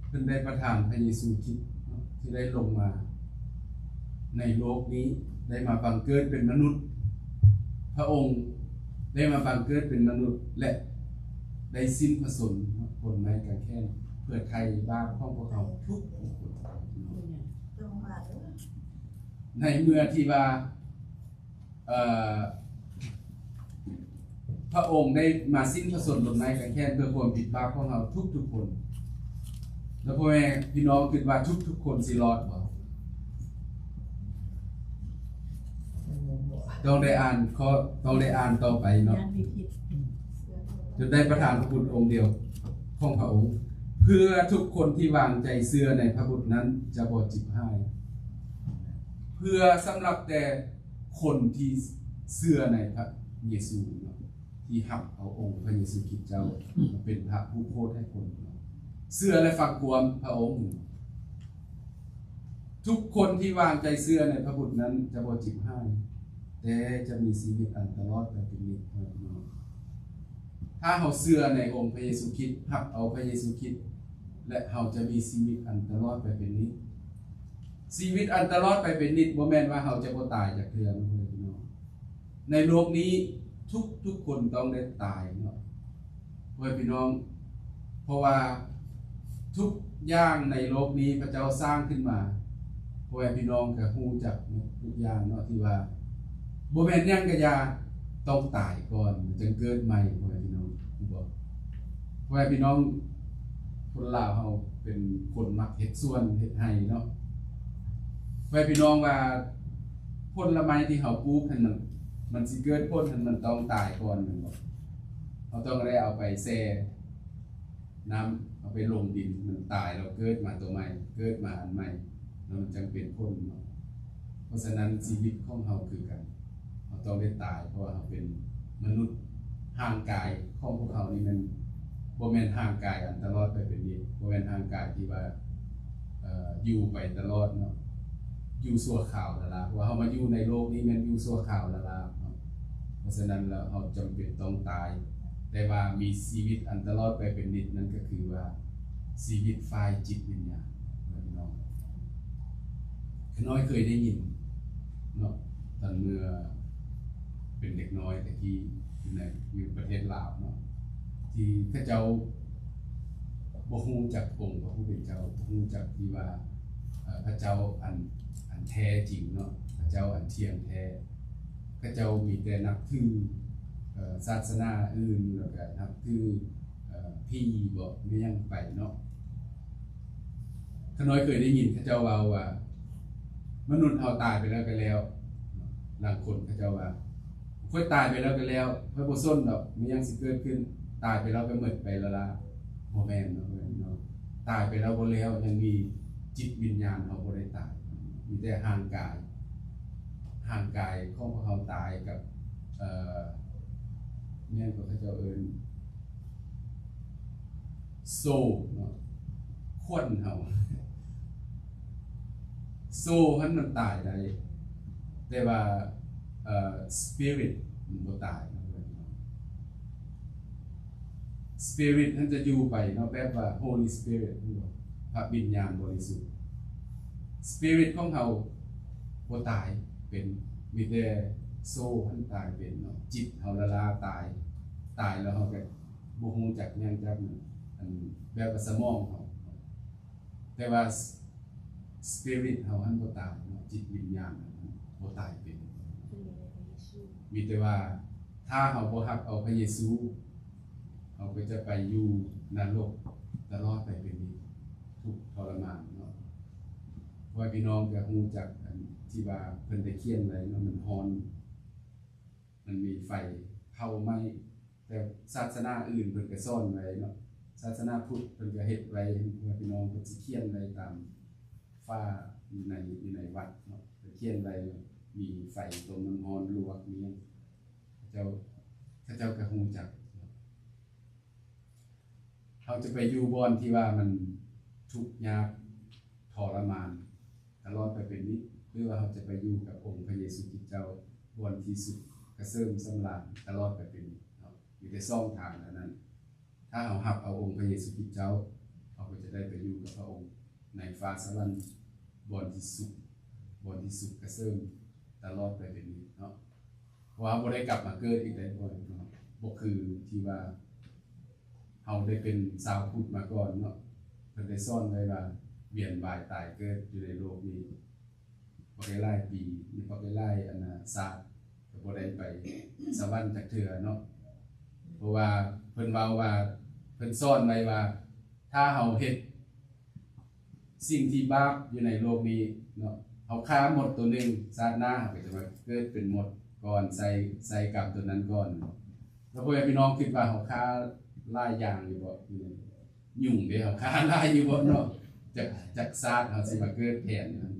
ເພິ່ນໄດ້ປະທານພະເຢຊູຄຣິດເນາະ ທີ່ໄດ້ລົງມາໃນໂລກນີ້, ໄດ້ມາບັງເກີດເປັນມະນຸດ. ພະອົງໄດ້ມາບັງເກີດເປັນມະນຸດ ແລະ ໄດ້ສິ້ນພະຊົນບົນໄມ້ກາງແຂນ ເພື່ອໄຖ່ບາບຂອງພວກເຮົາທຸກໆຄົນ. ໃນເມື່ອທີ່ວ່າ ເອີ ພະອົງໄດ້ມາສິ້ນພະຊົນບົນໄມ້ກາງແຂນເພື່ອຄວາມຜິດບາບຂອງເຮົາທຸກໆຄົນ. ແລ້ວພໍ່ແມ່ພີ່ນ້ອງຄິດວ່າທຸກໆຄົນຊິລອດບໍ່? ຕ້ອງໄດ້ອ່ານຂໍ້ ຕ້ອງໄດ້ອ່ານຕໍ່ໄປເນາະ. ຈົນໄດ້ປະທານພະບຸດອົງດຽວຂອງພະອົງ ເພື່ອທຸກຄົນທີ່ວາງໃຈເຊື່ອໃນພະບຸດນັ້ນຈະບໍ່ຈິບຫາຍ. ເພື່ອສຳລັບແຕ່ຄົນທີ່ເຊື່ອໃນພະເຢຊູເນາະ, ທີ່ຮັບເອົາອົງພະເຢຊູຄຣິດເຈົ້າມາເປັນພະຜູ້ໂຜດໃຫ້ຄົນເນາະ, ເຊື່ອ ແລະ ຟັງຄວາມພະອົງ. ທຸກຄົນທີ່ວາງໃຈເຊື່ອໃນພະບຸດນັ້ນຈະບໍ່ຈິບຫາຍ, ແຕ່ຈະມີຊີວິດອັນຕະຫຼອດໄປເປັນນິດ. ຖ້າເຮົາເຊື່ອໃນອົງພະເຢຊູຄຣິດ, ຮັບເອົາພະເຢຊູຄຣິດ, ແລະ ເຮົາຈະມີຊີວິດອັນຕະຫຼອດໄປເປັນນິດ. ຊີວິດອັນຕະຫຼອດໄປເປັນນິດ ບໍ່ແມ່ນວ່າເຮົາຈະບໍ່ຕາຍຈັກເທື່ອເນາະ ພໍ່ແມ່ພີ່ນ້ອງ. ໃນໂລກນີ້ທຸກໆຄົນຕ້ອງໄດ້ຕາຍເນາະ ພໍ່ແມ່ພີ່ນ້ອງ, ເພາະວ່າ ທຸກຢ່າງໃນໂລກນີ້ພະເຈົ້າສ້າງຂຶ້ນມາ, ພໍ່ແມ່ພີ່ນ້ອງກໍຮູ້ຈັກເນາະ ທຸກຢ່າງເນາະ ທີ່ວ່າບໍ່ແມ່ນຫຍັງກໍຢ່າ ຕ້ອງຕາຍກ່ອນ ມັນຈຶ່ງເກີດໃໝ່ ພໍ່ແມ່ພີ່ນ້ອງຮູ້ບໍ່? ພໍ່ແມ່ພີ່ນ້ອງ ຄົນລາວເຮົາເປັນຄົນມັກເຮັດສວນເຮັດໄຮ່ເນາະ. ພໍ່ແມ່ພີ່ນ້ອງວ່າຜົນລະໄມ້ທີ່ເຮົາປູກຫັ້ນ ມັນ ມັນຊິເກີດຜົນຫັ້ນ ມັນຕ້ອງຕາຍກ່ອນແມ່ນບໍ່? ເຮົາຕ້ອງໄດ້ເອົາໄປແຊ່ນ້ຳ ເອົາໄປລົງດິນ ມັນຕາຍແລ້ວເກີດມາຕົວໃໝ່ ເກີດມາອັນໃໝ່ ແລ້ວມັນຈັ່ງເປັນຜົນເນາະ. ເພາະສະນັ້ນຊີວິດຂອງເຮົາຄືກັນ ເຮົາຕ້ອງໄດ້ຕາຍ ເພາະວ່າເຮົາເປັນມະນຸດ. ຮ່າງກາຍຂອງພວກເຮົານີ້ແມ່ນ ບໍ່ແມ່ນຮ່າງກາຍອັນຕະຫຼອດໄປເປັນນິດ ບໍ່ແມ່ນຮ່າງກາຍທີ່ວ່າ ເອີ ຢູ່ໄປຕະຫຼອດເນາະ ຢູ່ຊົ່ວຄາວລ້າໆ ເພາະວ່າເຮົາມາຢູ່ໃນໂລກນີ້ແມ່ນຢູ່ຊົ່ວຄາວລ້າໆເນາະ. ເພາະສະນັ້ນແລ້ວເຮົາຈຳເປັນຕ້ອງຕາຍ ແຕ່ວ່າມີຊີວິດອັນຕະຫຼອດໄປເປັນນິດ ນັ້ນກໍຄືວ່າຊີວິດຝ່າຍຈິດວິນຍານ ພີ່ນ້ອງ. ຂ້ານ້ອຍເຄີຍໄດ້ຍິນເນາະ ຕອນເມື່ອເປັນເດັກນ້ອຍແຕ່ກີ້ ຢູ່ໃນ ຢູ່ປະເທດລາວເນາະ ທີ່ເຂົາເຈົ້າບໍ່ຮູ້ຈັກອົງພະຜູ້ເປັນເຈົ້າ ບໍ່ຮູ້ຈັກທີ່ວ່າ ເອີ ພະເຈົ້າອັນ ອັນແທ້ຈິງເນາະ ພະເຈົ້າອັນທ່ຽງແທ້. ເຂົາເຈົ້າມີແຕ່ນັບຖື ເອີ ສາສະໜາອື່ນ ແລ້ວກໍນັບຖື ເອີ ຜີບໍ ແມ່ນຫຍັງໄປເນາະ. ຂ້ານ້ອຍເຄີຍໄດ້ຍິນເຂົາເຈົ້າເວົ້າວ່າ ມະນຸດເຮົາຕາຍໄປແລ້ວກໍແລ້ວ. ລາງຄົນເຂົາເຈົ້າວ່າ ຂ້ອຍຕາຍໄປແລ້ວກໍແລ້ວ ຂ້ອຍບໍ່ສົນດອກ ມີຫຍັງຊິເກີດຂຶ້ນ ຕາຍໄປແລ້ວກໍໝົດໄປແລ້ວລະ. ບໍ່ແມ່ນເນາະ ບໍ່ແມ່ນເນາະ ຕາຍໄປແລ້ວບໍ່ແລ້ວ ຍັງມີຈິດວິນຍານເຮົາບໍ່ໄດ້ຕາຍ ມີແຕ່ຮ່າງກາຍ ຮ່າງກາຍຂອງພວກເຮົາຕາຍກັບ ເອີ ແມ່ນບໍ່ ເຂົາເຈົ້າເອີ້ນ ໂຊເນາະ ຄວັນເຮົາ ໂຊຫັ້ນມັນຕາຍໄດ້ ແຕ່ວ່າ ເອີ ສະປີຣິດມັນບໍ່ຕາຍເນາະ. ສະປີຣິດຫັ້ນຈະຢູ່ໄປເນາະ ແບບວ່າໂຮລີສະປີຣິດ ພະວິນຍານບໍລິສຸດ. ສະປີຣິດຂອງເຮົາບໍ່ຕາຍເປັນ ມີແຕ່ໂຊຫັ້ນຕາຍເປັນເນາະ ຈິດເຮົາລະລາຕາຍ ຕາຍແລ້ວເຮົາກໍ ບໍ່ຮູ້ຈັກຫຍັງຈັກ ອັນ ແບບວ່າສະໝອງເຮົາ ແຕ່ວ່າສະປີຣິດເຮົາຫັ້ນບໍ່ຕາຍເນາະ ຈິດວິນຍານເຮົາຫັ້ນບໍ່ຕາຍເປັນ. ມີແຕ່ວ່າຖ້າເຮົາບໍ່ຮັບເອົາພະເຢຊູ ເຮົາກໍຈະໄປຢູ່ນະລົກຕະຫຼອດໄປເປັນນິດ ທຸກທໍລະມານເນາະ. ເພາະວ່າພີ່ນ້ອງກໍຮູ້ຈັກ ອັນ ທີ່ວ່າເພິ່ນໄດ້ຂຽນໄວ້ເນາະ ມັນຮ້ອນ ມັນມີໄຟເຜົາໄໝ້ ແຕ່ສາສະໜາອື່ນເພິ່ນກໍສອນໄວ້ເນາະ ສາສະໜາພຸດເພິ່ນກໍເຮັດໄວ້ໃຫ້ພີ່ນ້ອງ ເພິ່ນຊິຂຽນໄວ້ຕາມຝາຢູ່ໃນ ຢູ່ໃນວັດເນາະ ເພິ່ນຂຽນໄວ້ ມີໄຟຕົ້ມນ້ຳຮ້ອນລວກນີ້ ເຂົາເຈົ້າ ເຂົາເຈົ້າກໍຮູ້ຈັກເນາະ. ເຮົາຈະໄປຢູ່ບ່ອນທີ່ວ່າມັນທຸກຍາກທໍລະມານຕະຫຼອດໄປເປັນນິດ ຫຼືວ່າເຮົາຈະໄປຢູ່ກັບອົງພະເຢຊູຄຣິດເຈົ້າ ບ່ອນທີ່ສຸກກະເສີມສຳລານຕະຫຼອດໄປເປັນນິດເນາະ. ມີແຕ່ສອງທາງເທົ່ານັ້ນ. ຖ້າເຮົາຮັບເອົາອົງພະເຢຊູຄຣິດເຈົ້າ ເຮົາກໍຈະໄດ້ໄປຢູ່ກັບພະອົງໃນຟ້າສະຫວັນ ບ່ອນທີ່ສຸກ ບ່ອນທີ່ສຸກກະເສີມຕະຫຼອດໄປເປັນນິດເນາະ. ເພາະວ່າເຮົາບໍ່ໄດ້ກັບມາເກີດອີກໄດ້ ບໍ່ຄືທີ່ວ່າເຮົາໄດ້ເປັນຊາວພຸດມາກ່ອນເນາະ. ເພິ່ນໄດ້ສອນໄວ້ວ່າວຽນວ່າຍຕາຍເກີດຢູ່ໃນໂລກນີ້ບັກຫຼາຍປີ ບັກຫຼາຍ ອັນນ່າ ຊາດ ກໍບໍ່ໄດ້ໄປສະຫວັນຈັກເທື່ອເນາະ. ເພາະວ່າເພິ່ນເວົ້າວ່າ ເພິ່ນສອນໄວ້ວ່າ ຖ້າເຮົາເຮັດ ສິ່ງທີ່ບາບຢູ່ໃນໂລກນີ້ເນາະ ເຮົາຂ້າມົດໂຕໜຶ່ງ ຊາດໜ້າເຮົາກໍຈະມາເກີດເປັນມົດກ່ອນ ໃຊ້ ໃຊ້ກຳໂຕນັ້ນກ່ອນ. ແລ້ວພໍ່ແມ່ພີ່ນ້ອງຄິດວ່າເຮົາຂ້າຫຼາຍຢ່າງຢູ່ບໍ່? ຍຸງເດ້ ເຮົາຂ້າຫຼາຍຢູ່ບໍ່ເນາະ? ຈັກ ຈັກຊາດເຮົາຊິມາເກີດແທນນັ້ນ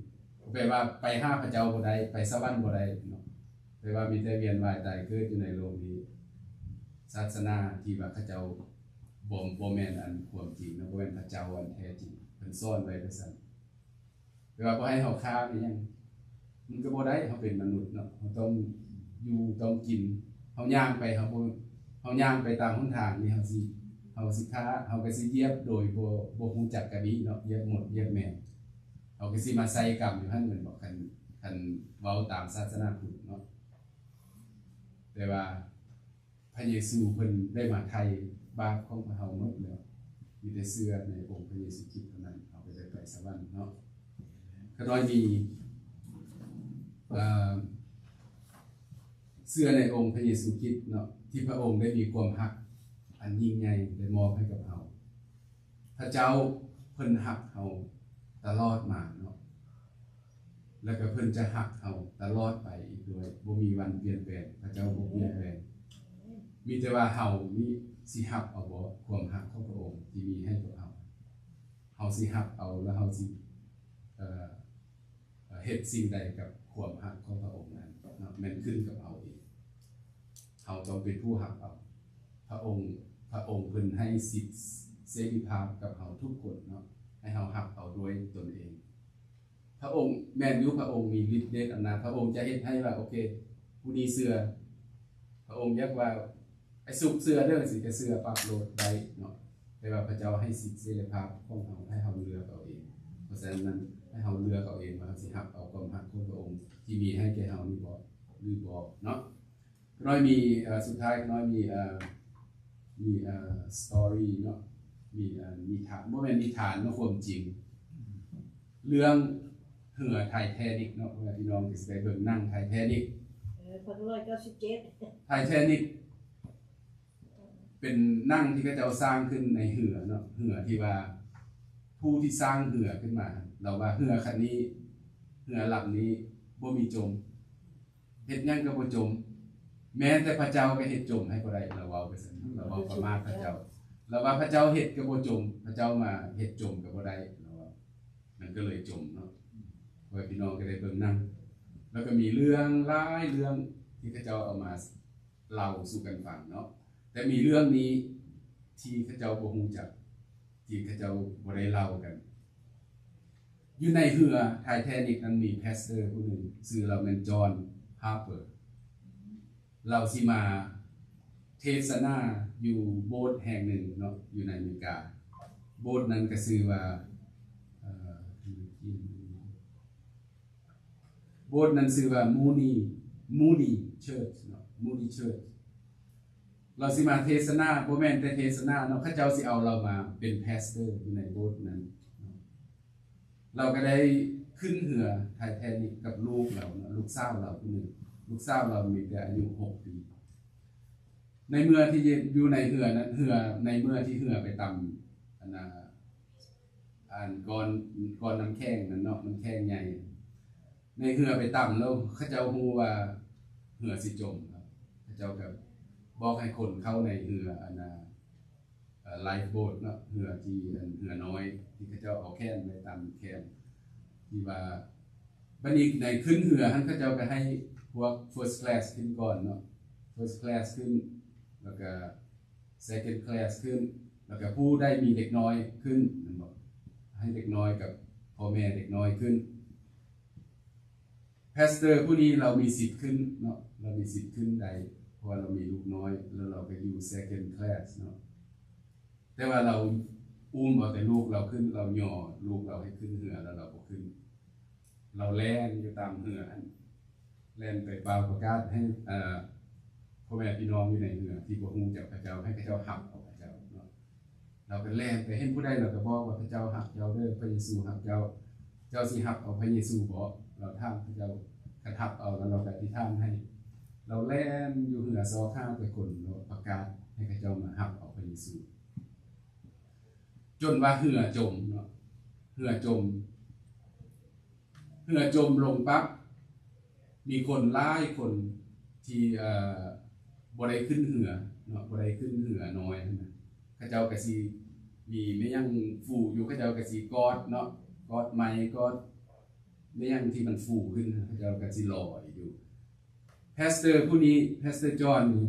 ແປວ່າໄປຫາພະເຈົ້າບໍ່ໄດ້ ໄປສະຫວັນບໍ່ໄດ້ເນາະ. ແຕ່ວ່າມີແຕ່ວຽນວ່າຍຕາຍເກີດຢູ່ໃນໂລກນີ້. ສາສະໜາທີ່ວ່າເຂົາເຈົ້າ ບໍ່ ບໍ່ແມ່ນອັນຄວາມຈິງເນາະ ບໍ່ແມ່ນພະເຈົ້າອັນແທ້ຈິງ ເພິ່ນສອນໄວ້ຈັ່ງຊັ້ນ. ແຕ່ວ່າບໍ່ໃຫ້ເຮົາຂ້າອີ່ຫຍັງ ມັນກໍບໍ່ໄດ້ ເຮົາເປັນມະນຸດເນາະ ເຮົາຕ້ອງຢູ່ຕ້ອງກິນ. ເຮົາຍ່າງໄປ ເຮົາບໍ່ ເຮົາຍ່າງໄປຕາມຫົນທາງນີ້ ເຮົາຊິ ເຮົາຊິຂ້າ ເຮົາກໍຊິຢຽບໂດຍບໍ່ ບໍ່ຮູ້ຈັກກະດີເນາະ ຢຽບມົດຢຽບແມງ ເຮົາກໍຊິມາໃສ່ກຳຢູ່ຫັ້ນແມ່ນບໍ່? ຄັນ ຄັນເວົ້າຕາມສາສະໜາພຸດເນາະ. ແຕ່ວ່າພະເຢຊູເພິ່ນໄດ້ມາໄຖ່ບາບຂອງພວກເຮົາໝົດແລ້ວ ມີແຕ່ເຊື່ອໃນອົງພະເຢຊູຄຣິດເທົ່ານັ້ນ ເຮົາກໍຈະໄປສະຫວັນເນາະ. ຂ້ານ້ອຍມີ ເອີ່ ເຊື່ອໃນອົງພະເຢຊູຄຣິດເນາະ ທີ່ພະອົງໄດ້ມີຄວາມຮັກອັນຍິ່ງໃຫຍ່ ໄດ້ມອບໃຫ້ກັບເຮົາ. ພະເຈົ້າເພິ່ນຮັກເຮົາຕະຫຼອດມາເນາະ ແລ້ວກໍເພິ່ນຈະຮັກເຮົາຕະຫຼອດໄປອີກດ້ວຍ ບໍ່ມີວັນປ່ຽນແປງ. ພະເຈົ້າບໍ່ປ່ຽນແປງ ມີແຕ່ວ່າເຮົານີ້ຊິຮັບເອົາບໍ່ ຄວາມຮັກຂອງພະອົງທີ່ມີໃຫ້ກັບເຮົາ? ເຮົາຊິຮັບເອົາ ແລ້ວເຮົາຊິ ເອີ່ ເຮັດສິ່ງໃດກັບຄວາມຮັກຂອງພະອົງນັ້ນເນາະ ແມ່ນຂຶ້ນກັບເຮົາເອງ. ເຮົາຕ້ອງເປັນຜູ້ຮັບເອົາ. ພະອົງ ພະອົງເພິ່ນໃຫ້ສິດເສລີພາບກັບເຮົາທຸກຄົນເນາະ ໃຫ້ເຮົາຮັບເອົາດ້ວຍຕົນເອງ. ພະອົງ ແມ່ນຢູ່ ພະອົງມີລິດເດດອຳນາດ ພະອົງຈະເຮັດໃຫ້ວ່າ ໂອເຄ ຜູ້ນີ້ເຊື່ອ ພະອົງຢາກວ່າ ໄອ້ສຸກເຊື່ອເດີ ຊິກະເຊື່ອປັບໂລດໄດ້ເນາະ ແຕ່ວ່າພະເຈົ້າໃຫ້ສິດເສລີພາບຂອງເຮົາ ໃຫ້ເຮົາເລືອກເອົາເອງ. ເພາະສະນັ້ນ ໃຫ້ເຮົາເລືອກເອົາເອງວ່າເຮົາຊິຮັບເອົາຄວາມຮັກຂອງພະອົງທີ່ມີໃຫ້ແກ່ເຮົານີ້ບໍ່ ຫຼືບໍ່ເນາະ. ຂ້ານ້ອຍມີ ເອີ່ ສຸດທ້າຍຂ້ານ້ອຍມີ ເອີ່ ມີ ເອີ່ ສະຕໍຣີເນາະ ມີ ເອີ່ ນິທານ ບໍ່ແມ່ນນິທານເນາະ ຄວາມຈິງ ເລື່ອງເຮືອໄທແທນິກເນາະ ພໍ່ແມ່ພີ່ນ້ອງທີ່ໄດ້ເບິ່ງໜັງໄທແທນິກ ເອີ ພັນເກົ້າຮ້ອຍເກົ້າສິບເຈັດ ໄທແທນິກ ເປັນໜັງທີ່ເຂົາເຈົ້າສ້າງຂຶ້ນໃນເຮືອເນາະ ເຮືອທີ່ວ່າ ຜູ້ທີ່ສ້າງເຮືອຂຶ້ນມາ ລາວວ່າເຮືອຄັນນີ້ ເຮືອລຳນີ້ບໍ່ມີຈົມ ເຮັດຫຍັງກໍບໍ່ຈົມ ແມ້ແຕ່ພະເຈົ້າກໍເຮັດຈົມໃຫ້ບໍ່ໄດ້ ລາວເວົ້າໄປຊັ້ນ ລາວເວົ້າປະໝາດພະເຈົ້າ ລາວວ່າພະເຈົ້າເຮັດກໍບໍ່ຈົມ ພະເຈົ້າມາເຮັດຈົມກໍບໍ່ໄດ້ ລາວວ່າ ມັນກໍເລີຍຈົມເນາະ. ພໍ່ແມ່ພີ່ນ້ອງກໍໄດ້ເບິ່ງໜັງ ແລ້ວກໍມີເລື່ອງຫຼາຍເລື່ອງທີ່ເຂົາເຈົ້າເອົາມາເລົ່າສູ່ກັນຟັງເນາະ ແຕ່ມີເລື່ອງນີ້ທີ່ເຂົາເຈົ້າບໍ່ຮູ້ຈັກ ທີ່ເຂົາເຈົ້າບໍ່ໄດ້ເລົ່າກັນ. ຢູ່ໃນເຮືອໄທແທນິກນັ້ນມີພາສເຕີຜູ້ໜຶ່ງ ຊື່ລາວແມ່ນຈອນ ຮາເປີ ລາວຊິມາເທສະໜາຢູ່ໂບດແຫ່ງໜຶ່ງເນາະ ຢູ່ໃນອາເມລິກາ. ໂບດນັ້ນກໍຊື່ວ່າ ເອີ ໂບດນັ້ນຊື່ວ່າ Moody Moody Church ເນາະ Moody Church. ລາວຊິມາເທສະໜາ ບໍ່ແມ່ນແຕ່ເທສະໜາເນາະ ເຂົາເຈົ້າຊິເອົາລາວມາເປັນພາສເຕີຢູ່ໃນໂບດນັ້ນເນາະ. ລາວກໍໄດ້ຂຶ້ນເຮືອໄທແທນິກກັບລູກລາວເນາະ ລູກສາວລາວຜູ້ໜຶ່ງ ລູກສາວລາວມີແຕ່ອາຍຸຫົກປີ. ໃນເມື່ອທີ່ຢູ່ໃນເຮືອນັ້ນ ເຮືອ ໃນເມື່ອທີ່ເຮືອໄປຕຳ ອັນນ່າ ອັນກ້ອນ ກ້ອນນ້ຳແຂງນັ້ນເນາະ ນ້ຳແຂງໃຫຍ່ ໃນເຮືອໄປຕຳແລ້ວ ເຂົາເຈົ້າຮູ້ວ່າເຮືອຊິຈົມ ເຂົາເຈົ້າກໍບອກໃຫ້ຄົນເຂົ້າໃນເຮືອ ອັນນ່າ ເອີ lifeboat ເນາະ ເຮືອທີ່ ອັນ ເຮືອນ້ອຍທີ່ເຂົາເຈົ້າເອົາແຂນໄວ້ຕາມແຂນ ທີ່ວ່າ ບັດນີ້ໃນຂຶ້ນເຮືອຫັ້ນ ເຂົາເຈົ້າກໍໃຫ້ພວກ first class ຂຶ້ນກ່ອນເນາະ first class ຂຶ້ນ ແລ້ວກໍ second class ຂຶ້ນ ແລ້ວກໍຜູ້ໃດມີເດັກນ້ອຍຂຶ້ນ ແມ່ນບໍ່ ໃຫ້ເດັກນ້ອຍກັບພໍ່ແມ່ເດັກນ້ອຍຂຶ້ນ. ພາສເຕີຜູ້ນີ້ລາວມີສິດຂຶ້ນເນາະ ລາວມີສິດຂຶ້ນໄດ້ ເພາະວ່າລາວມີລູກນ້ອຍ ແລ້ວລາວກໍຢູ່ second class ເນາະ ແຕ່ວ່າລາວອຸ້ມເອົາແຕ່ລູກລາວຂຶ້ນ ລາວຍໍລູກລາວໃຫ້ຂຶ້ນເຮືອ ແລ້ວລາວບໍ່ຂຶ້ນ ລາວແລ່ນຢູ່ຕາມເຮືອຫັ້ນ ແລ່ນໄປເປົ່າປະກາດໃຫ້ ເອີ ພໍ່ແມ່ພີ່ນ້ອງຢູ່ໃນເຮືອທີ່ບໍ່ຮູ້ຈັກພະເຈົ້າ ໃຫ້ເຂົາເຈົ້າຮັບເອົາພະເຈົ້າເນາະ. ລາວກໍແລ່ນໄປ ເຫັນຜູ້ໃດລາວກໍບອກວ່າ ພະເຈົ້າຮັກເຈົ້າເດີ ພະເຢຊູຮັກເຈົ້າ ເຈົ້າຊິຮັບເອົາພະເຢຊູບໍ່? ລາວຖາມເຂົາເຈົ້າ ຄັນຮັບເອົາແລ້ວລາວກໍອະທິຖານໃຫ້. ລາວແລ່ນຢູ່ເຮືອຊອກຫາແຕ່ຄົນ ແລ້ວປະກາດໃຫ້ເຂົາເຈົ້າມາຮັບເອົາພະເຢຊູ ຈົນວ່າເຮືອຈົມເນາະ ເຮືອຈົມ ເຮືອຈົມລົງປັບ ມີຄົນຫຼາຍຄົນທີ່ ເອີ ບໍ່ໄດ້ຂຶ້ນເຮືອເນາະ ບໍ່ໄດ້ຂຶ້ນເຮືອນ້ອຍຫັ້ນນະ ເຂົາເຈົ້າກໍຊິມີແມ່ນຫຍັງຟູຢູ່ ເຂົາເຈົ້າກໍຊິກອດເນາະ ກອດໄມ້ ກອດແມ່ນຫຍັງທີ່ມັນຟູຂຶ້ນ ເຂົາເຈົ້າກໍຊິລອຍຢູ່. ພາສເຕີຜູ້ນີ້ ພາສເຕີຈອນນີ້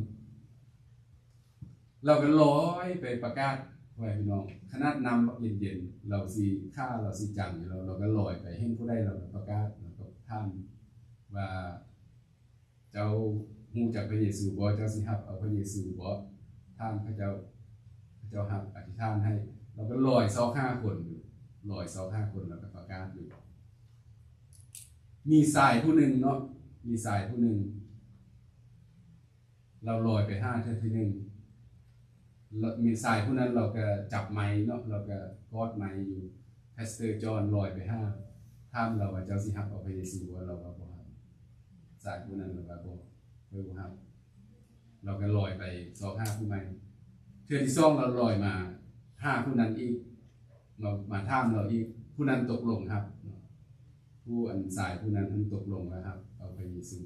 ລາວກໍລອຍໄປປະກາດ ພໍ່ແມ່ພີ່ນ້ອງ ຂະໜາດນ້ຳບັກເຢັນໆ ລາວຊິ ຂາລາວຊິຈັງຢູ່ແລ້ວ ລາວກໍລອຍໄປ ເຫັນຜູ້ໃດລາວກໍປະກາດ ລາວກໍຖາມວ່າ ເຈົ້າຮູ້ຈັກພະເຢຊູບໍ່? ເຈົ້າຊິຮັບເອົາພະເຢຊູບໍ່? ຖາມເຂົາເຈົ້າ ເຂົາເຈົ້າຮັບ ອະທິຖານໃຫ້ ລາວກໍລອຍຊອກຫາຄົນຢູ່ ລອຍຊອກຫາຄົນ ລາວກໍປະກາດຢູ່. ມີຊາຍຜູ້ໜຶ່ງເນາະ ມີຊາຍຜູ້ໜຶ່ງ ລາວລອຍໄປຫາເທື່ອທີໜຶ່ງ ລະ ຊາຍຜູ້ນັ້ນລາວກໍຈັບໄມເນາະ ລາວກໍກອດໄມຢູ່. ພາສເຕີຈອນລອຍໄປຫາ ຖາມລາວວ່າ ເຈົ້າຊິຮັບເອົາພະເຢຊູບໍ່? ລາວວ່າບໍ່ຮັບ. ຊາຍຜູ້ນັ້ນລາວວ່າ ບໍ່ ຂ້ອຍບໍ່ຮັບ. ລາວກໍລອຍໄປຊອກຫາຜູ້ໃໝ່. ເທື່ອທີສອງລາວລອຍມາຫາຜູ້ນັ້ນອີກ ມາ ມາຖາມລາວອີກ. ຜູ້ນັ້ນຕົກລົງຮັບເນາະ. ຜູ້ອັນຊາຍຜູ້ນັ້ນອັນຕົກລົງວ່າຮັບເອົາພະເຢຊູ.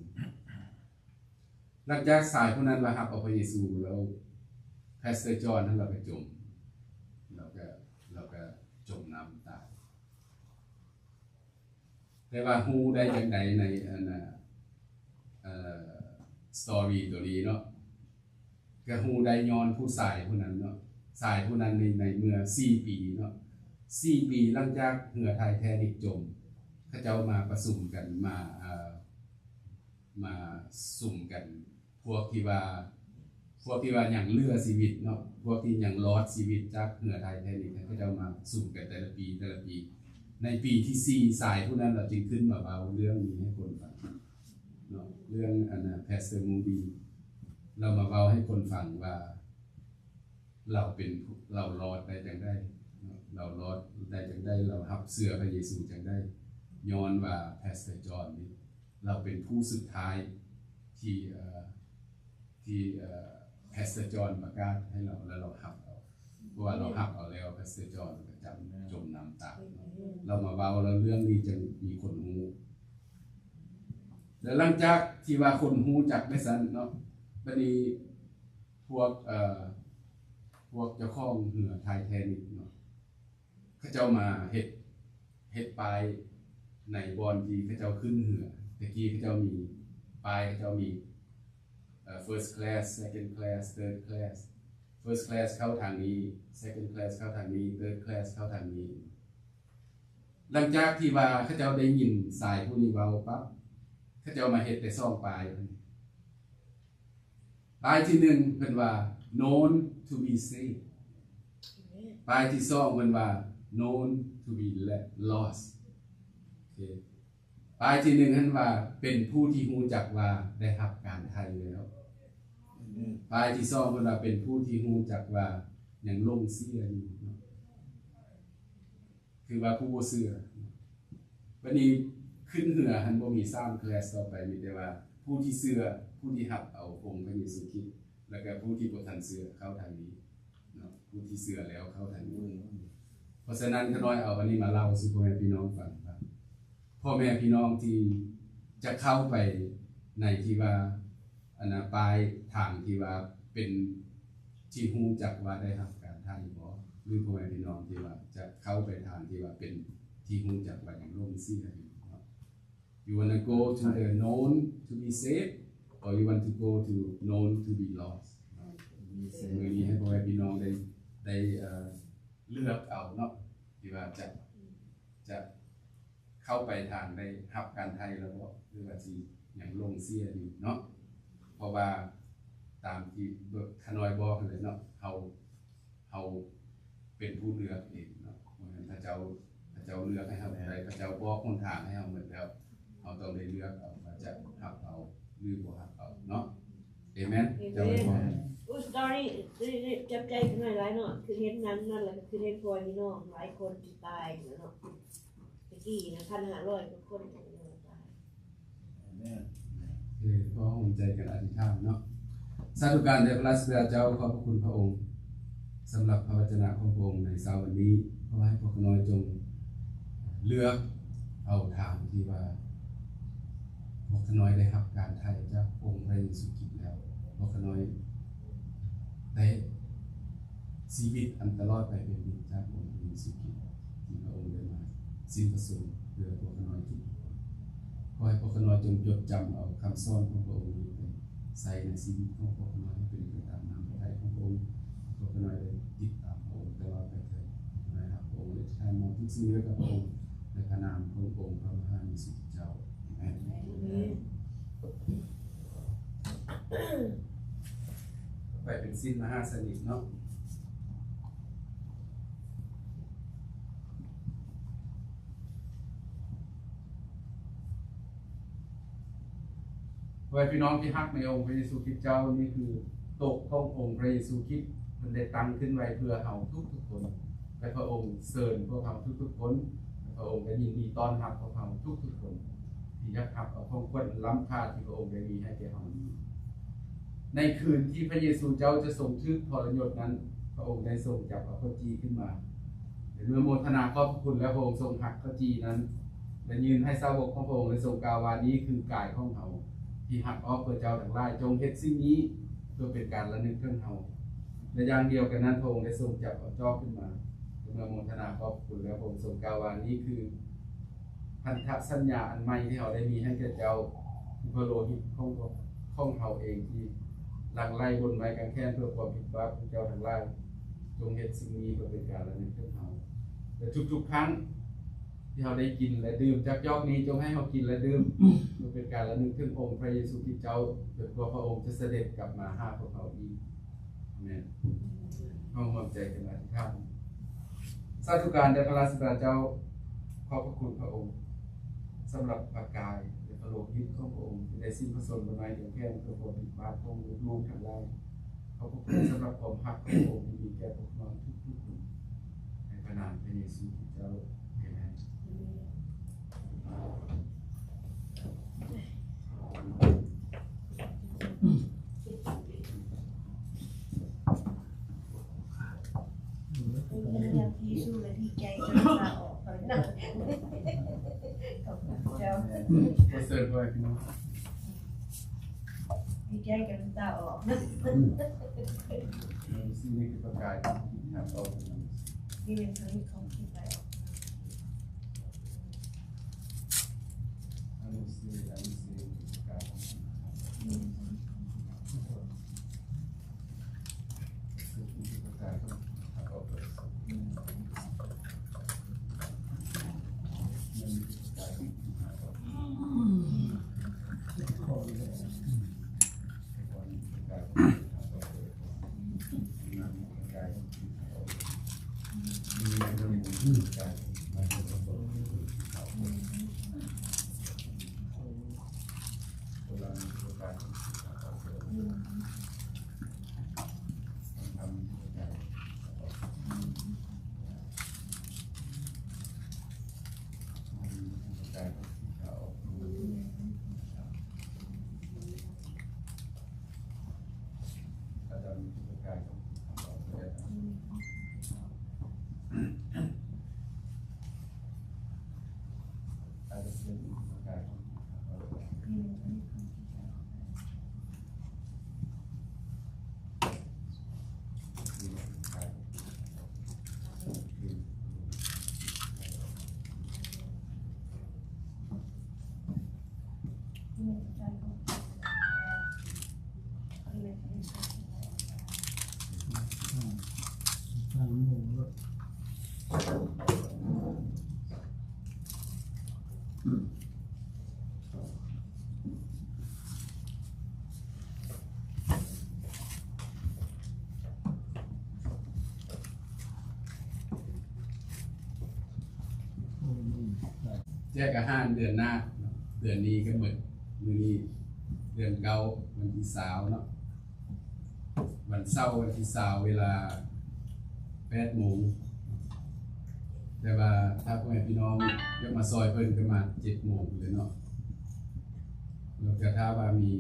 ຫຼັງຈາກຊາຍຜູ້ນັ້ນວ່າຮັບເອົາພະເຢຊູແລ້ວ ພາສເຕີຈອນຫັ້ນລາວກໍຈົມ ລາວກໍ ລາວກໍຈົມນ້ຳຕາຍ. ແຕ່ວ່າຮູ້ໄດ້ຈັ່ງໃດໃນອັນນ່າ ເອີ story ໂຕນີ້ເນາະ ກໍຮູ້ໄດ້ຍ້ອນຜູ້ຊາຍຜູ້ນັ້ນເນາະ. ຊາຍຜູ້ນັ້ນໃນ ໃນເມື່ອສີ່ປີເນາະ ສີ່ປີຫຼັງຈາກເຮືອໄທແທນິກຈົມ ເຂົາເຈົ້າມາປະຊຸມກັນ ມາ ເອີ ມາຊຸມກັນ ພວກທີ່ວ່າ ພວກທີ່ວ່າຍັງເຫຼືອຊີວິດເນາະ ພວກທີ່ຍັງລອດຊີວິດຈາກເຮືອໄທແທນິກ ເຂົາເຈົ້າມາປະຊຸມກັນແຕ່ລະປີ ແຕ່ລະປີ. ໃນປີທີສີ່ ຊາຍຜູ້ນັ້ນລາວຈຶ່ງຂຶ້ນມາເວົ້າເລື່ອງນີ້ໃຫ້ຄົນຟັງເນາະ ເລື່ອງອັນນ່າ ພາສເຕີມູດີ ລາວມາເວົ້າໃຫ້ຄົນຟັງວ່າ ລາວເປັນ ລາວລອດໄດ້ຈັ່ງໃດເນາະ ລາວລອດໄດ້ຈັ່ງໃດ ລາວຮັບເຊື່ອພະເຢຊູຈັ່ງໃດ ຍ້ອນວ່າພາສເຕີຈອນນີ້ ລາວເປັນຜູ້ສຸດທ້າຍທີ່ ເອີ ທີ່ ເອີ ພາສເຕີຈອນປະກາດໃຫ້ລາວ ແລ້ວລາວຮັບເອົາ. ເພາະວ່າລາວຮັບເອົາແລ້ວ ພາສເຕີຈອນກໍຈຳ ຈົມນ້ຳຕາຍເນາະ. ລາວມາເວົ້າແລ້ວເລື່ອງນີ້ຈຶ່ງມີຄົນຮູ້. ແລ້ວຫຼັງຈາກທີ່ວ່າຄົນຮູ້ຈັກໄດ້ຊັ້ນເນາະ ບັດນີ້ພວກ ເອີ ພວກເຈົ້າຂອງເຮືອໄທແທນິກເນາະ ເຂົາເຈົ້າມາເຮັດ ເຮັດປ້າຍໃນບ່ອນທີ່ເຂົາເຈົ້າຂຶ້ນເຮືອ. ແຕ່ກີ້ເຂົາເຈົ້າມີປ້າຍ ເຂົາເຈົ້າມີ ເອີ first class, second class, third class. First class ເຂົ້າທາງນີ້, second class ເຂົ້າທາງນີ້, third class ເຂົ້າທາງນີ້. ຫຼັງຈາກທີ່ວ່າເຂົາເຈົ້າໄດ້ຍິນຊາຍຜູ້ນີ້ເວົ້າປັບ ເຂົາເຈົ້າມາເຮັດແຕ່ສອງປ້າຍ. ປ້າຍທີໜຶ່ງເພິ່ນວ່າ known to be saved. ປ້າຍທີສອງເພິ່ນວ່າ known to be lost. ໂອເຄ ປ້າຍທີໜຶ່ງຫັ້ນວ່າ ເປັນຜູ້ທີ່ຮູ້ຈັກວ່າໄດ້ຮັບການໄຖ່ແລ້ວ. ປ້າຍທີສອງເພິ່ນວ່າ ເປັນຜູ້ທີ່ຮູ້ຈັກວ່າຍັງຫຼົງເສຍຢູ່ເນາະ. ຄືວ່າຜູ້ບໍ່ເຊື່ອ. ບັດນີ້ຂຶ້ນເຮືອຫັ້ນບໍ່ມີສາມ class ຕໍ່ໄປ ມີແຕ່ວ່າຜູ້ທີ່ເຊື່ອ, ຜູ້ທີ່ຮັບເອົາອົງພະເຢຊູຄຣິດ ແລ້ວກໍຜູ້ທີ່ບໍ່ທັນເຊື່ອເຂົ້າທາງນີ້ເນາະ, ຜູ້ທີ່ເຊື່ອແລ້ວເຂົ້າທາງນີ້. ເພາະສະນັ້ນ ຂ້ານ້ອຍເອົາອັນນີ້ມາເລົ່າສູ່ພໍ່ແມ່ພີ່ນ້ອງຟັງວ່າ ພໍ່ແມ່ພີ່ນ້ອງທີ່ຈະເຂົ້າໄປໃນທີ່ວ່າ ອັນນ່າ ປ້າຍທາງທີ່ວ່າເປັນທີ່ຮູ້ຈັກວ່າໄດ້ຮັບການໄຖ່ບໍ່? ຫຼືພໍ່ແມ່ພີ່ນ້ອງທີ່ວ່າຈະເຂົ້າໄປທາງທີ່ວ່າເປັນທີ່ຮູ້ຈັກວ່າຍັງຫຼົງເສຍຢູ່ເນາະ? You wanna go to the known to be saved or you want to go to known to be lost? ມື້ນີ້ໃຫ້ພໍ່ແມ່ພີ່ນ້ອງໄດ້ ໄດ້ ເອີ ເລືອກເອົາເນາະ ທີ່ວ່າຈະ ຈະເຂົ້າໄປທາງໄດ້ຮັບການໄຖ່ແລ້ວບໍ່ ຫຼືວ່າຊິຍັງຫຼົງເສຍຢູ່ເນາະ? ເພາະວ່າຕາມທີ່ຂ້ານ້ອຍບອກຫັ້ນແຫຼະເນາະ ເຮົາ ເຮົາເປັນຜູ້ເລືອກເອງເນາະ ບໍ່ແມ່ນພະເຈົ້າ ພະເຈົ້າເລືອກໃຫ້ເຮົາໄດ້ ພະເຈົ້າບອກຫົນທາງໃຫ້ເຮົາໝົດແລ້ວ ເຮົາຕ້ອງໄດ້ເລືອກເອົາວ່າຈະຮັບເອົາ ຫຼືບໍ່ຮັບເອົາເນາະ. ເອເມນ. ເຈົ້າອວຍພອນ. ໂອ້ ສະຕໍຣີ ຈັບໃຈຂ້ານ້ອຍຫຼາຍເນາະ ຄືເຫັນໜັງນັ້ນ ແລ້ວກໍຄືເຫັນພໍ່ແມ່ພີ່ນ້ອງຫຼາຍຄົນທີ່ຕາຍຫັ້ນແຫຼະເນາະ ແຕ່ກີ້ນະ ພັນຫ້າຮ້ອຍກວ່າຄົນທີ່ຕາຍ. ເອີ ຂໍຮ່ວມໃຈກັນອະທິຖານເນາະ. ສາທຸການແດ່ພະລາຊະບິດາເຈົ້າ ຂອບພະຄຸນພະອົງ ສຳລັບພະວະຈະນະຂອງພະອົງໃນເຊົ້າວັນນີ້. ຂໍໃຫ້ພວກຂ້ານ້ອຍຈົ່ງເລືອກເອົາທາງທີ່ວ່າ ພວກຂ້ານ້ອຍໄດ້ຮັບການໄຖ່ຈາກອົງພະເຢຊູຄຣິດແລ້ວ, ພວກຂ້ານ້ອຍໄດ້ຊີວິດອັນຕະຫຼອດໄປເປັນນິດຈາກອົງພະເຢຊູຄຣິດ ທີ່ພະອົງໄດ້ມາສິ້ນພະຊົນເພື່ອພວກຂ້ານ້ອຍທຸກໆຄົນ. ຂໍໃຫ້ພວກຂ້ານ້ອຍຈົ່ງຈົດຈຳເອົາຄຳສອນຂອງພະອົງນີ້ໄປໃຊ້ໃນຊີວິດຂອງພວກຂ້ານ້ອຍ ໃຫ້ເປັນໄປຕາມນ້ຳພະໄທຂອງພະອົງ. ພວກຂ້ານ້ອຍໄດ້ຕິດຕາມພະອົງຕະຫຼອດໄປເທີ້ນ. ຂໍໃຫ້ຮັກພະອົງ ແລະ ອະທິຖານມອບທຸກສິ່ງໄວ້ກັບພະອົງ ໃນພະນາມຂອງອົງພະມະຫາເຢຊູຄຣິດເຈົ້າ. ອາເມນ. ໄປເປັນສິນມະຫາສະນິດເນາະ. ເພື່ອພີ່ນ້ອງທີ່ຮັກໃນອົງພະເຢຊູຄຣິດເຈົ້າ, ນີ້ຄືໂຕະຂອງອົງພະເຢຊູຄຣິດ ເພິ່ນໄດ້ຕັ້ງຂຶ້ນໄວ້ເພື່ອເຮົາທຸກໆຄົນ ແລະ ພະອົງເຊີນພວກເຮົາທຸກໆຄົນ ແລະ ພະອົງກໍຍິນດີຕ້ອນຮັບພວກເຮົາທຸກໆຄົນ ທີ່ຢາກຮັບເອົາຂອງຂວັນອັນລ້ຳຄ່າທີ່ພະອົງໄດ້ມີໃຫ້ແກ່ເຮົານີ້. ໃນຄືນທີ່ພະເຢຊູເຈົ້າຈະຊົງຖືກທໍລະຍົດນັ້ນ, ພະອົງໄດ້ຊົງຈັບເອົາເຂົ້າຈີ່ຂຶ້ນມາ ແລະ ເມື່ອໂມທະນາຂອບພະຄຸນແລ້ວ, ພະອົງຊົງຫັກເຂົ້າຈີ່ນັ້ນ ແລະ ຍື່ນໃຫ້ສາວົກຂອງພະອົງ ແລະ ຊົງກ່າວວ່າ, ນີ້ຄືກາຍຂອງເຮົາ ທີ່ຫັກອອກເພື່ອເຈົ້າທັງຫຼາຍ, ຈົ່ງເຮັດສິ່ງນີ້ເພື່ອເປັນການລະນຶກເຖິງເຮົາ. ແລະ ຢ່າງດຽວກັນນັ້ນ, ພະອົງໄດ້ຊົງຈັບເອົາຈອກຂຶ້ນມາ ແລະ ເມື່ອໂມທະນາຂອບພະຄຸນແລ້ວ, ພະອົງຊົງກ່າວວ່າ, ນີ້ຄືພັນທະສັນຍາອັນໃໝ່ທີ່ເຮົາໄດ້ມີໃຫ້ແກ່ເຈົ້າ, ຄືພະໂລຫິດຂອງ ຂອງເຮົາເອງທີ່ຫຼັ່ງໄຫຼບົນໄມ້ກາງແຂນເພື່ອຄວາມຜິດບາບຂອງເຈົ້າທັງຫຼາຍ. ຈົ່ງເຮັດສິ່ງນີ້ເພື່ອເປັນການລະນຶກເຖິງເຮົາ. ແລະ ທຸກໆຄັ້ງທີ່ເຮົາໄດ້ກິນ ແລະ ດື່ມຈາກຈອກນີ້, ຈົ່ງໃຫ້ເຮົາກິນ ແລະ ດື່ມ ເພື່ອເປັນການລະນຶກເຖິງອົງພະເຢຊູຄຣິດເຈົ້າ, ຈົນກວ່າພະອົງຈະສະເດັດກັບມາຫາພວກເຮົາອີກ. ອາເມນ. ເຮົາຮ່ວມໃຈກັນອະທິຖານ. ສາທຸການແດ່ພະລາຊະບິດາເຈົ້າ, ຂອບພະຄຸນພະອົງ ສຳລັບພະກາຍ ແລະ ພະໂລຫິດຂອງພະອົງ ທີ່ໄດ້ສິ້ນພະຊົນບໍ່ນ້ອຍກາງແຂນ ເພື່ອຄວາມຜິດບາບຂອງລູກໆທັງຫຼາຍ. ຂອບພະຄຸນສຳລັບຄວາມຮັກຂອງພະອົງທີ່ມີແກ່ພວກເຮົາທຸກໆຄົນ. ໃນພະນາມພະເຢຊູຄຣິດເຈົ້າ. ອາເມນ. ເປັນເລື່ອງທີ່ສູ້ ແລະ ດີໃຈຈົນນ້ຳຕາອອກເນາະ. ຂອບຄຸນເຈົ້າ. ຂໍເຊີນພໍ່ແມ່ພີ່ນ້ອງ. ດີໃຈຈົນນ້ຳຕາອອກເນາະ. ອືມ ສິ່ງນີ້ຄືປະກາຍທີ່ເຮົາເອົາ ນີ້ແມ່ນທຳອິດຂອງທີ່ໄປອອກ. ແຈກອາຫານເດືອນໜ້າເນາະ, ເດືອນນີ້ກໍໝົດ, ມື້ນີ້ເດືອນເກົ້າ ວັນທີຊາວເນາະ, ວັນເສົາ ວັນທີຊາວ ເວລາແປດໂມງ. ແຕ່ວ່າຖ້າພໍ່ແມ່ພີ່ນ້ອງຢາກມາຊ່ອຍເພິ່ນກໍມາເຈັດໂມງພຸ້ນແຫຼະເນາະ. ແລ້ວກໍຖ້າວ່າມີ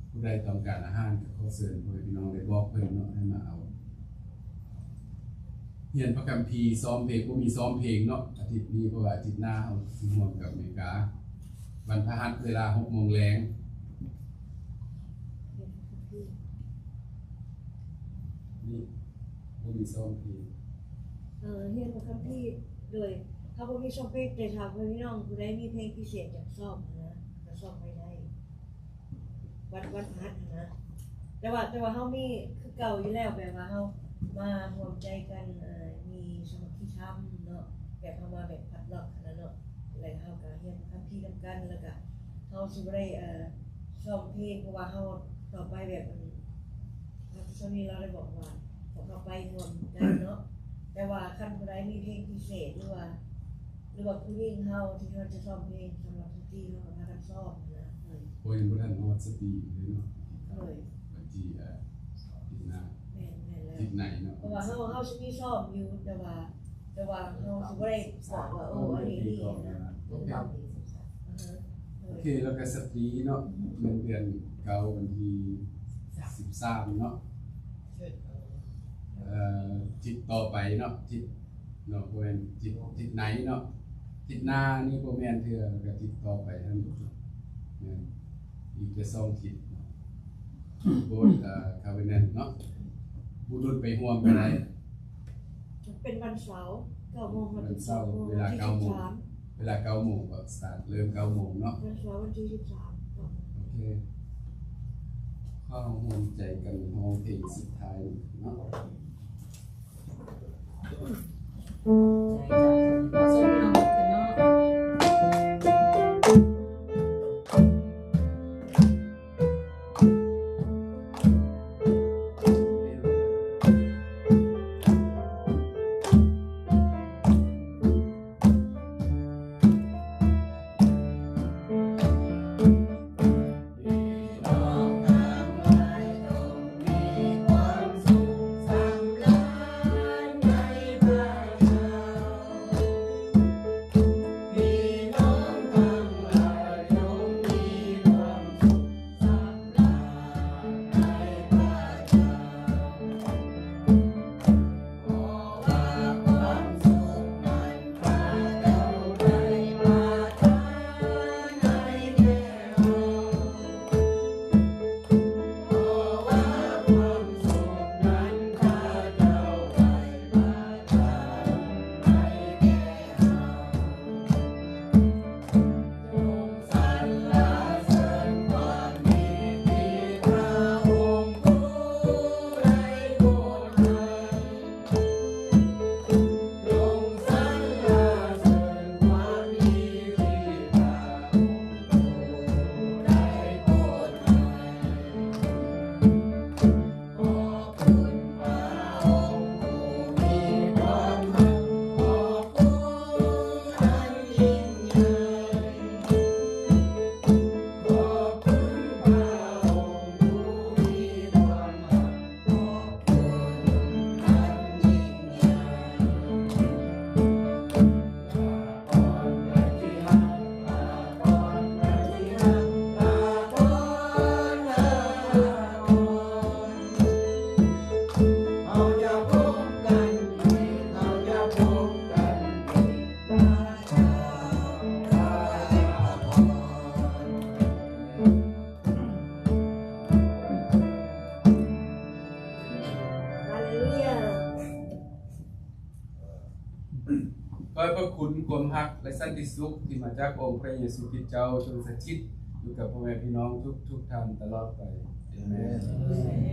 ຜູ້ໃດຕ້ອງການອາຫານ ກໍຂໍເຊີນພໍ່ແມ່ພີ່ນ້ອງໄດ້ບອກເພິ່ນເນາະ ໃຫ້ມາເອົາ. ຮຽນພະຄຳພີ, ຊ້ອມເພງ, ບໍ່ມີຊ້ອມເພງເນາະ ອາທິດນີ້, ເພາະວ່າອາທິດໜ້າເຮົາຊິຮ່ວມກັບອາເມລິກາ. ວັນພະຫັດເວລາຫົກໂມງແລງ. ນີ້ ບໍ່ມີຊ້ອມເພງ. ເອີ ຮຽນພະຄຳພີ ໂດຍ ເຮົາບໍ່ມີຊ້ອມເພງ, ແຕ່ຖ້າພໍ່ແມ່ພີ່ນ້ອງຜູ້ໃດມີເພງພິເສດຢາກຊ້ອມຫັ້ນນະ ກໍຊ້ອມໄວ້ໄດ້ ວັນ ວັນພະຫັດຫັ້ນນະ. ແຕ່ວ່າ ແຕ່ວ່າເຮົາມີຄືເກົ່າຢູ່ແລ້ວ, ແບບວ່າເຮົາມາຮ່ວມໃຈກັນ ເອີ ມີສາມັກຄີທຳເນາະ, ແບບເຮົາມາແບບພັດລັອກຫັ້ນນະເນາະ, ແລ້ວເຮົາກໍຮຽນພະຄຳພີນຳກັນ, ແລ້ວກໍເຮົາຊິບໍ່ໄດ້ ເອີ ຊ້ອມເພງ ເພາະວ່າເຮົາຕໍ່ໄປແບບ ອາ ທ່ານຜູ້ຊົມນີ້ລາວໄດ້ບອກວ່າ ພວກເຮົາໄປຮ່ວມກັນເນາະ, ແຕ່ວ່າຄັນຜູ້ໃດມີເພງພິເສດ ຫຼືວ່າ ຫຼືວ່າຜູ້ຍິງເຮົາທີ່ເຮົາຈະຊ້ອມເພງສຳລັບສະຕີ ເຮົາກໍພາກັນຊ້ອມຫັ້ນນະ. ໂດຍ ໂອ້ຍ ຍັງບໍ່ທັນຮອດສະຕີເລີຍເນາະ. ໂດຍ ວັນທີ ອາ ອາທິດໜ້າ. ແມ່ນ ແມ່ນແລ້ວ. ທິດໃນເນາະ ເພາະວ່າເຮົາ ເຮົາຊິມີຊອມຢູ່ ແຕ່ວ່າ ແຕ່ວ່າເຮົາຊິບໍ່ໄດ້ບອກວ່າ ໂອ້ ອັນນີ້ດີນະ ໂອເຄ ໂອເຄ ແລ້ວກໍສະຕີເນາະ ແມ່ນເດືອນເກົ້າ ວັນທີສິບສາມເນາະ ເອີ ທິດຕໍ່ໄປເນາະ ທິດເນາະ ບໍ່ແມ່ນທິດ ທິດໃນເນາະ ທິດໜ້ານີ້ບໍ່ແມ່ນເທື່ອ ແລ້ວກໍທິດຕໍ່ໄປຫັ້ນ ແມ່ນອີກແຕ່ສອງທິດເນາະ ໂບດ ເອີ ຄາເວແນນເນາະ ບຸລຸດໄປຮ່ວມກໍໄດ້ ເປັນວັນເສົາ ເກົ້າໂມງ ວັນເສົາ ເວລາເກົ້າໂມງ ເວລາເກົ້າໂມງກໍສະຕາດ ເລີ່ມເກົ້າໂມງເນາະ ວັນເສົາ ວັນທີສິບສາມ ໂອເຄ ເຮົາຮ່ວມໃຈກັນຮ້ອງເພງສຸດທ້າຍເນາະ. ຂໍໃຫ້ພະຄຸນ ຄວາມຮັກ ແລະ ສັນຕິສຸກທີ່ມາຈາກອົງພະເຢຊູຄຣິດເຈົ້າ ຈົ່ງສະຖິດຢູ່ກັບພໍ່ແມ່ພີ່ນ້ອງທຸກໆທ່ານຕະຫຼອດໄປ. ອາເມນ.